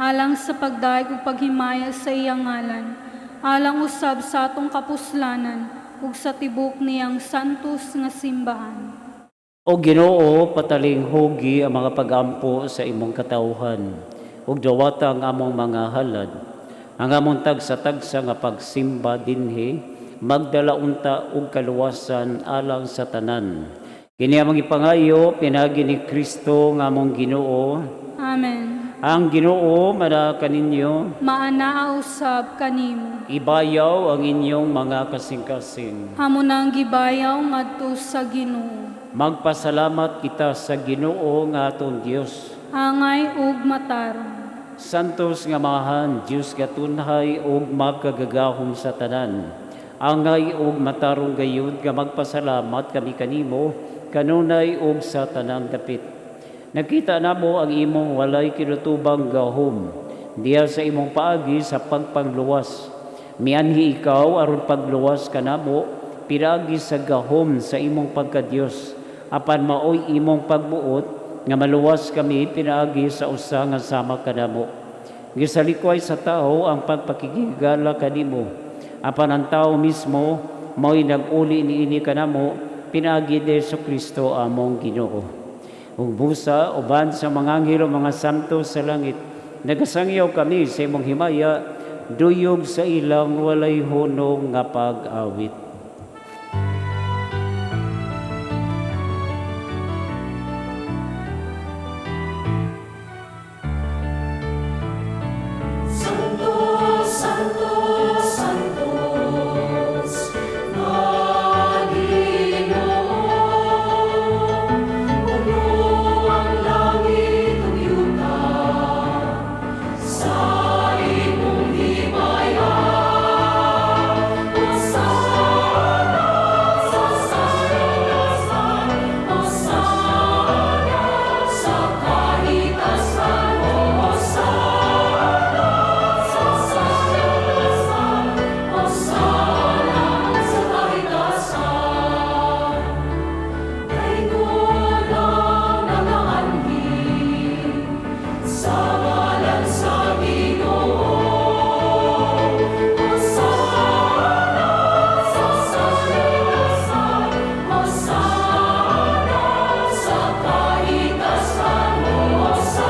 alang sa pagdayeg ug paghimaya sa iyang ngalan, alang usab sa atong kapuslanan ug sa tibok niyang santos nga simbahan. O Ginoo, patalinghugi ang mga pagampo sa imong katawhan ug dawata ang among mga halad. Ang among tagsa-tagsa nga pagsimba dinhi magdala unta og kaluwasan alang sa tanan. Kini among ipangayo pinaagi ni Kristo nga among Ginoo. Amen. Ang Ginoo mana kaninyo. Maanaa usab kanimo. Ibayaw ang inyong mga kasing-kasing. Amo nang gibayaw ngadto sa Ginoo. Magpasalamat kita sa Ginoo nga aton Dios. Angay ug matarong. Santos nga Amahan, Dios nga tunhay ug makagagahom sa tanan. Angay ug matarong gayud nga magpasalamat kami kanimo kanunay ug sa tanang dapit. Nakita namo ang imong walay kinutubang gahom diha sa imong paagi sa pagpangluwas. Mianhi ikaw aron pagluwas kanamo pinaagi sa gahom sa imong pagkadiyos. Apan maoy imong pagbuot nga maluwas kami pinaagi sa usa nga sama kanamo. Gisalikway sa tao ang pagpakigigala kanimo. Apan ang tao mismo mao'y nag-uli niini kanamo pinaagi ni Kristo among Ginoo. Ug busa uban sa mga anghel ug mga santo sa langit, nagasangyaw kami sa imong himaya, duyog sa ilang walay hunong nga pag-awit. Santo, Santo, Santos, nga Ginoo, puno ang langit ug yuta sa imong himaya. Hosana sa kahitasan, Hosana sa kahitasan, Hosana sa kahitasan, Hosana sa kahitasan. Daygon ang nagaanhi sa ngalan sa Ginoo. Hosana sa kahitasan, Hosana sa kahitasan, Hosana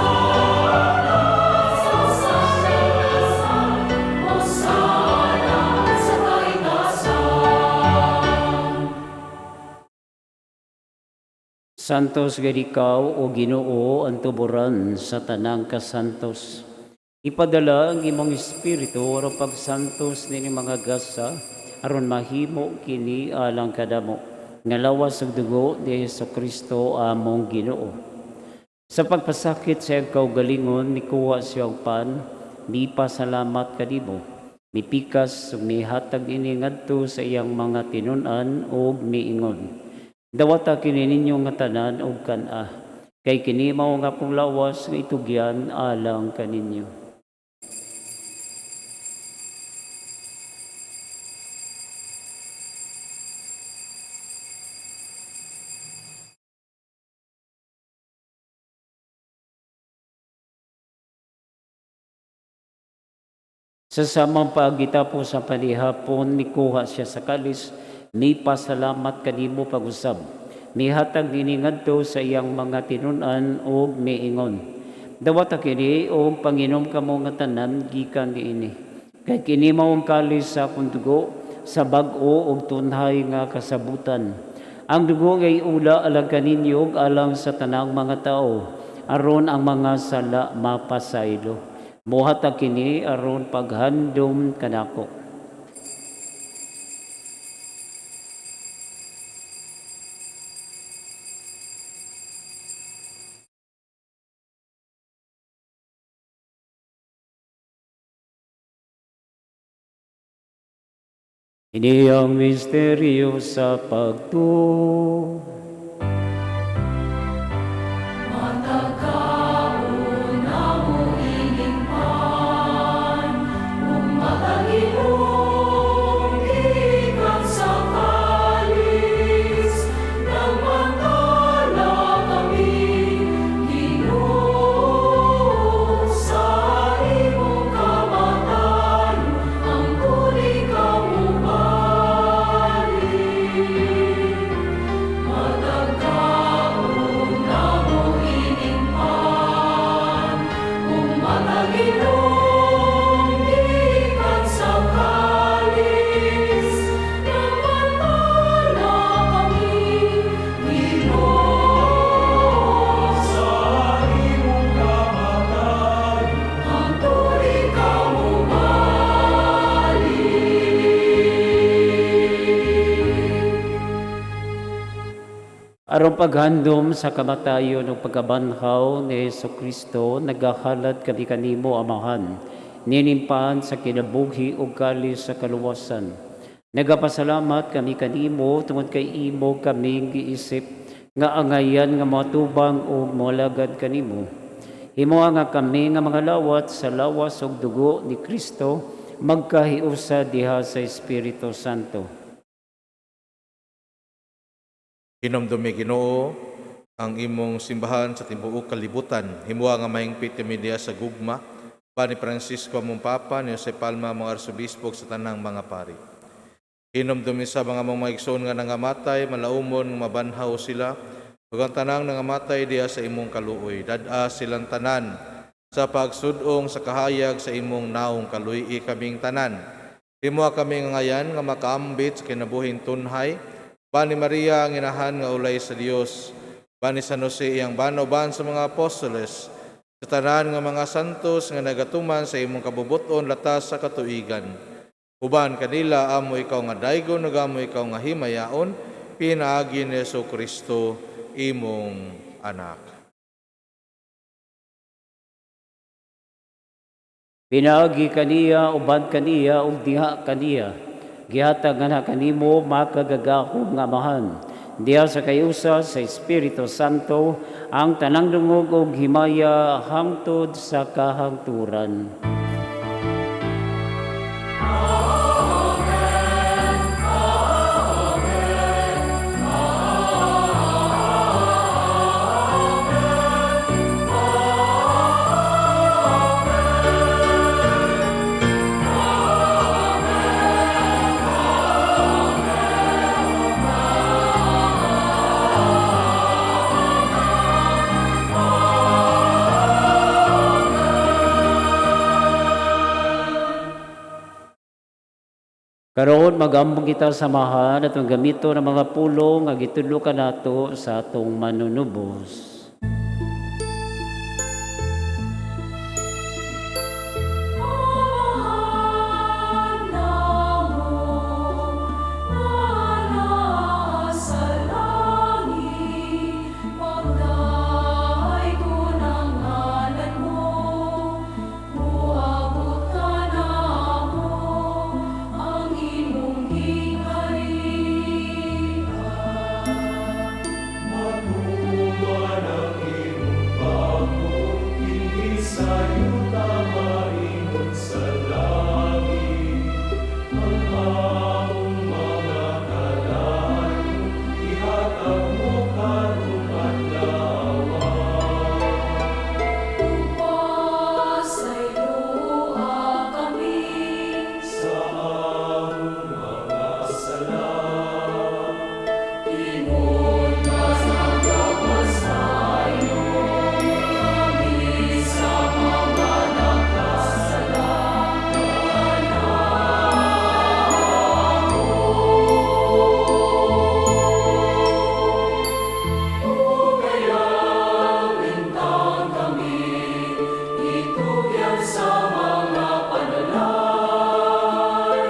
sa kahitasan, Hosana sa kahitasan. Santos gid ikaw o Ginoo ang tuboran sa tanang kasantos. Ipadala ang imong espiritu aron pagsantos nining mga gasa aron mahimo kini alang kanamo nga lawas ug dugo ni Hesukristo among Ginoo. Sa pagpasakit sa iyang kaugalingon nikuha siya og pan, mipasalamat kanimo. Mipikas ug mihatag ini ngadto sa iyang mga tinun-an ug miingon. Dawata kini ninyo nga tanan og kan-a, kay kini mao ang akong lawas nga itugyan alang kaninyo. Sa samang pagitapos sa panihapon, nikuha siya sa kalis, mipasalamat kanimo pag-usab. Mihatag nini ngadto sa iyang mga tinun-an ug miingon. Dawata kini og panginom kamo nga tanan gikan niini. Kay kini mao ang kalis sa akong dugo sa bag-o ug tunhay nga kasabutan. Ang dugo ngay ula alang kaninyo ug alang sa tanang mga tao, aron ang mga sala mapasaylo. Muhatag kini aron paghandom kanako. Ini ang misteryo sa pagtuo. Matagkaon na mo ining pan, ug matag inom gikan sa kalis, nagmantala kami, Ginoo, sa imong kamatayon, ang tuli ka mobalik. Aron paghandom sa kamatayon ug pagkabanhaw ni Hesus Kristo, nagahalad kami kanimo, Amahan, ninimpan sa kinabuhi ug kalis sa kaluwasan. Nagapasalamat kami kanimo tungod kay imo kaming giisip nga angayan nga moatubang ug moalagad kanimo. Himoa nga kami nga mga lawat sa lawas ug dugo ni Kristo magkahiusa diha sa Espiritu Santo. Hinumdumi, Ginoo, ang imong simbahan sa tibuok kalibutan. Himoa nga mahingpit kami diha sa gugma pa ni Francisco among Papa, ni Jose Palma among Arsobispo ug sa tanang mga pari. Hinumdumi sa mga among mga igsoon nga nangamatay, malaumon nga mabanhaw sila, ug ang tanang nangamatay diha sa imong kaluoy. Dad-a silang tanan sa pagsud-ong sa kahayag sa imong naong, kaluy-i kaming tanan. Himoa kami ngayan nga makaambit sa kinabuhing tunhay, ba ni Maria ang inahan nga ulay sa Dios, ba ni San Jose iyang bana uban sa mga apostoles, sa tanan nga mga santos nga nagatuman sa imong kabubuton latas sa katuigan. Uban kanila amo ikaw nga daygon ug amo ikaw nga himayaon, pinaagi ni Hesus Kristo imong anak. Pinaagi kaniya, uban kaniya, ug diha kaniya, gihatag nga kanimo makagagahom nga Amahan, diha sa kahiusa sa Espiritu Santo, ang tanang dungog ug himaya hangtod sa kahangturan. Karon magambong kita sa Amahan atong gamito ng mga pulong nga gitudlo kanato sa atong manunubos. Amahan namo nga nasa langit, pagdaygon ang ngalan mo, moabot kanamo ang imong gingharian. Matuman ang imong pagbuot dinhi sa yuta maingon sa langit. Ang among mga kalan ihatag mo karong adlaw. Pasayloa kami Sa among mga sala. Ingon nga nagapasaylo kami sa mga nakasala kanamo. Ug ayaw intang kami itugyan sa mga panalay,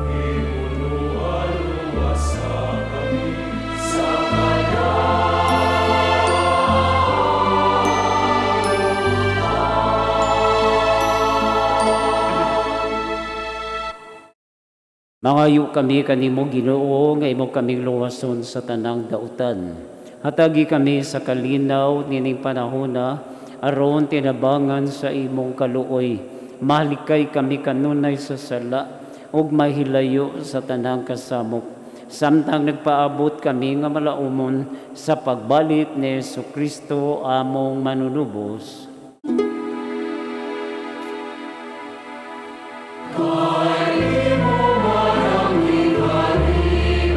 Himunuan luwasa kami sa Mangayo kami kanimo, Ginoo, nga imo kaming luwason sa tanang dautan. Hatagi kami sa kalinaw nining panahona aron tinabangan sa imong kaluoy. Malikay kami kanunay sa sala ug mahilayo sa tanang kasamok, samtang nagpaabot kami nga malaumon sa pagbalik ni Hesus Kristo among manunubos. Kay imo man ang gingharian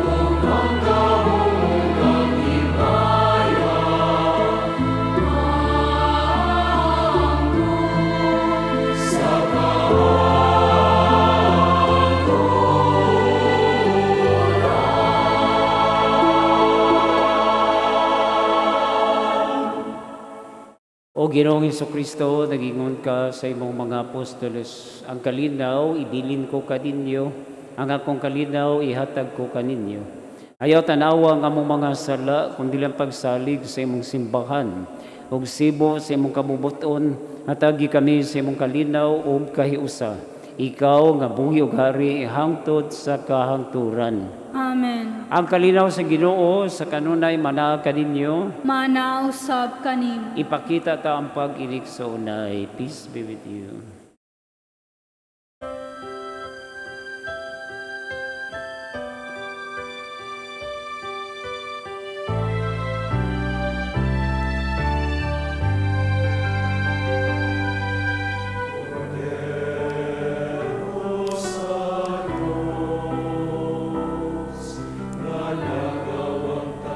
ug ang gahom ug ang himaya hangtod sa kahangturan. O Ginoong Kristo, nagingon ka sa imong mga apostoles, "Ang kalinaw ibilin ko kaninyo, ang akong kalinaw ihatag ko kaninyo. Ayaw tanawa ang among mga sala, kundi lang pagsalig sa imong simbahan. Ug sibo sa imong kabubuton, hatagi kami sa imong kalinaw ug kahiusa. Ikaw nga buhi ug hari hangtod sa kahangturan. Amen. Ang kalinaw sa Ginoo sa kanunay manaa kaninyo. Mana usab kanimo. Ipakita ta ang pag-inig sa unay. Peace be with you.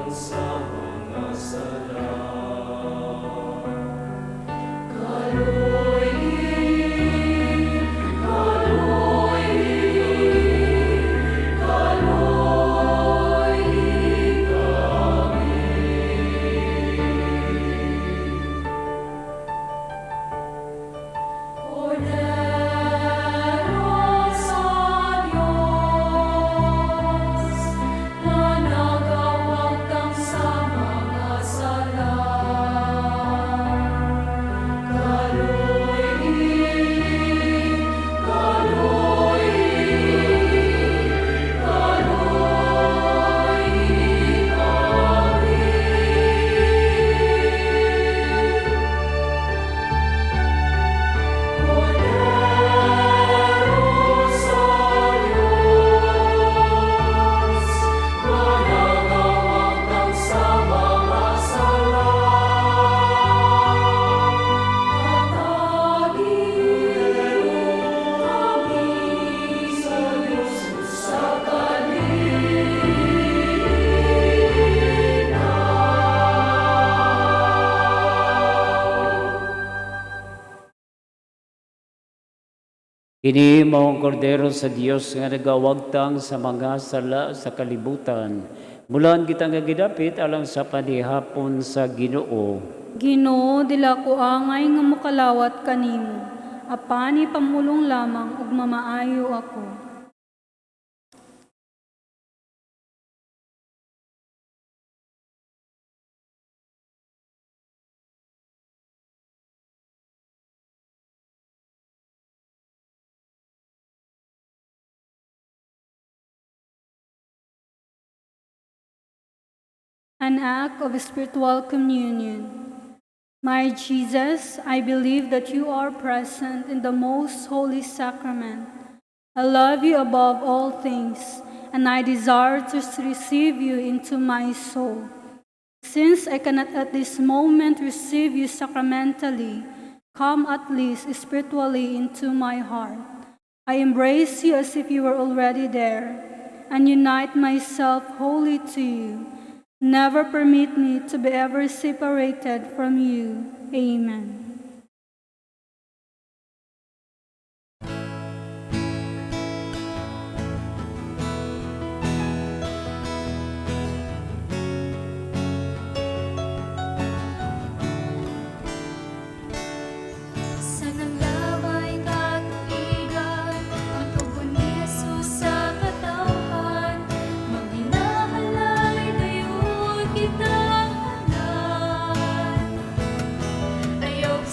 Sa mga sala. Kordero sa Diyos, na nagawagtang sa mga sala. Kaloy, kaloy, kaloy kami. Kordero sa Diyos, na nagawagtang sa mga sala. Hatagi kami sa Diyos sa kalinaw. Kini mao ang kordero sa Dios nga nagawagtang sa mga sala sa kalibutan. Mulan kita nga gidapit alang sa panihapon sa Ginoo. Ginoo, dila ko angay nga mokalawat kanimo. Apan ipamulong lamang ug mamaayo ako. An act of spiritual communion. My Jesus, I believe that you are present in the most holy sacrament. I love you above all things, and I desire to receive you into my soul. Since I cannot at this moment receive you sacramentally, come at least spiritually into my heart. I embrace you as if you were already there, and unite myself wholly to you. Never permit me to be ever separated from you. Amen. Sa nanglabay katuigan, ang tugon ni Jesus sa katawhan, maghinahalay dayon kitang tanan. Ayaw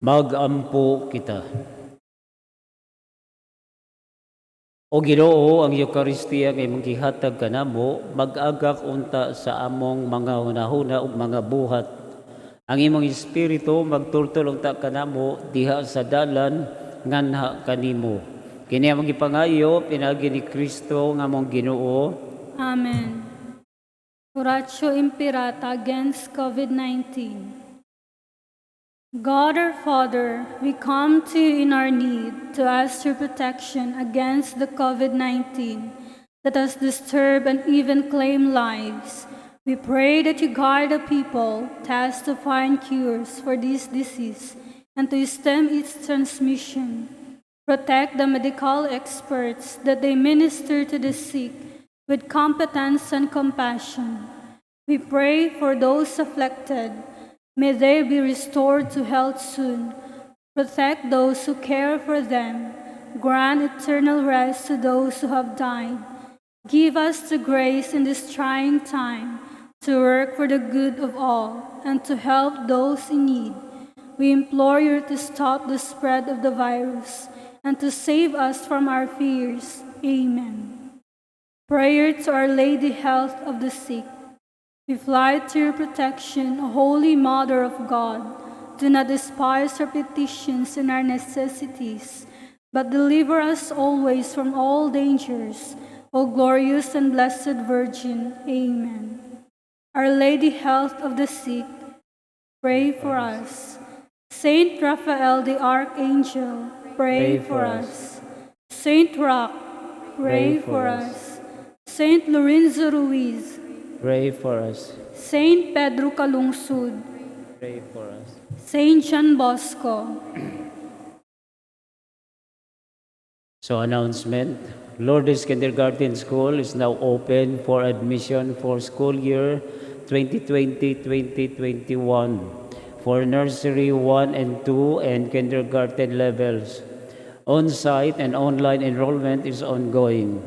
Magampo kita. O Ginoo, ang Eukaristiya nga imong gihatag kanamo, mag-agak unta sa among mga hunahuna ug mga buhat. Ang imong espiritu magtultol unta kanamo diha sa dalan nganha kanimo. Kini among gipangayo pinaagi ni Kristo nga among Ginoo. Amen. Oratio Imperata against COVID-19. God our Father, we come to you in our need to ask your protection against the COVID-19 that has disturbed and even claimed lives. We pray that you guide the people tasked to find cures for this disease and to stem its transmission. Protect the medical experts that they minister to the sick with competence and compassion. We pray for those afflicted. May they be restored to health soon. Protect those who care for them. Grant eternal rest to those who have died. Give us the grace in this trying time to work for the good of all and to help those in need. We implore you to stop the spread of the virus and to save us from our fears. Amen. Prayer to Our Lady, Health of the Sick. We fly to your protection, O Holy Mother of God. Do not despise our petitions and our necessities, but deliver us always from all dangers, O glorious and blessed Virgin. Amen. Our Lady, Health of the Sick, pray for us. Saint Raphael the Archangel, pray for us. Saint Roch, pray for us. Saint Lorenzo Ruiz, pray for us. Saint Pedro Calungsod, Pray for us. Saint John Bosco. So announcement, Lourdes Kindergarten School is now open for admission for school year 2020-2021 for nursery 1 and 2 and kindergarten levels. On-site and online enrollment is ongoing.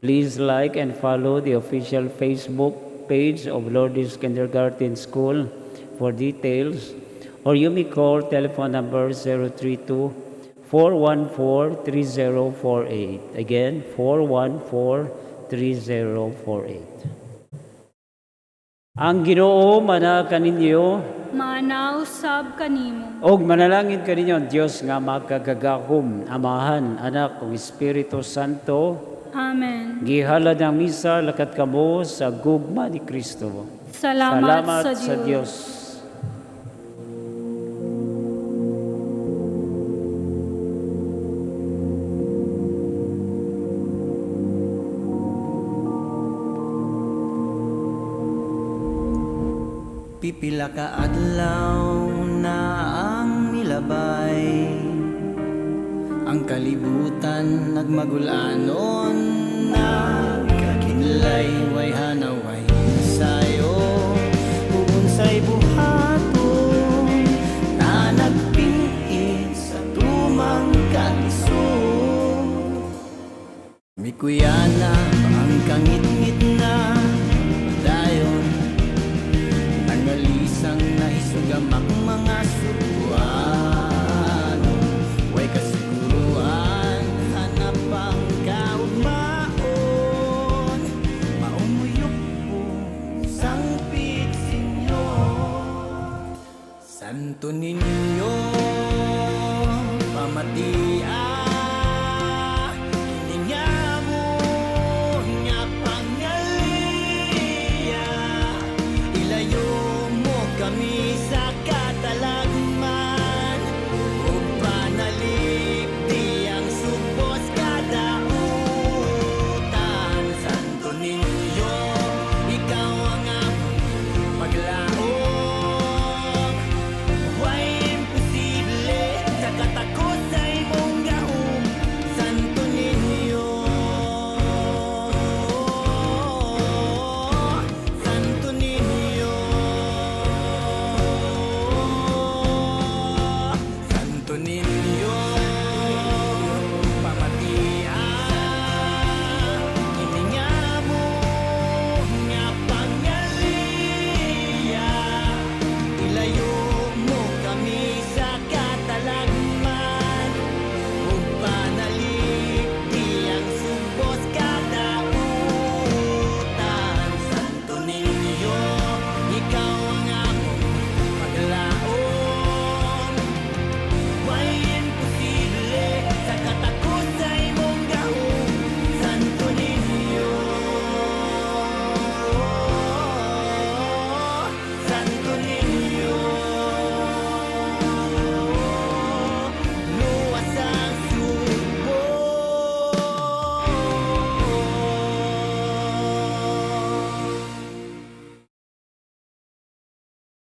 Please like and follow the official Facebook page of Lourdes Kindergarten School for details, or you may call telephone number 032-414-3048. Again, 414-3048. Ang Ginoo mana kaninyo Maanaw sab kanimo. og manalangin kaninyo ang Dios nga makagagahom, Amahan, Anak ug Espiritu Santo. Amen. Gihalad ang misa, lakat kamo sa gugma ni Kristo. Salamat, sa Dios. Pipila ka adlaw na ang milabay, ang kalibutan nagmagulanon na kakinlay way hanaway sayo ug unsay buhaton na nagpinit sa tumang kalisod. Mikuyana ang kangitngit na padayon, nangalisang nahisugamak mga subuan. Way kasiguruan, hanap ang kaugmaon. Maumuyok po sangpit Senyor. Santo Niño, pamatian.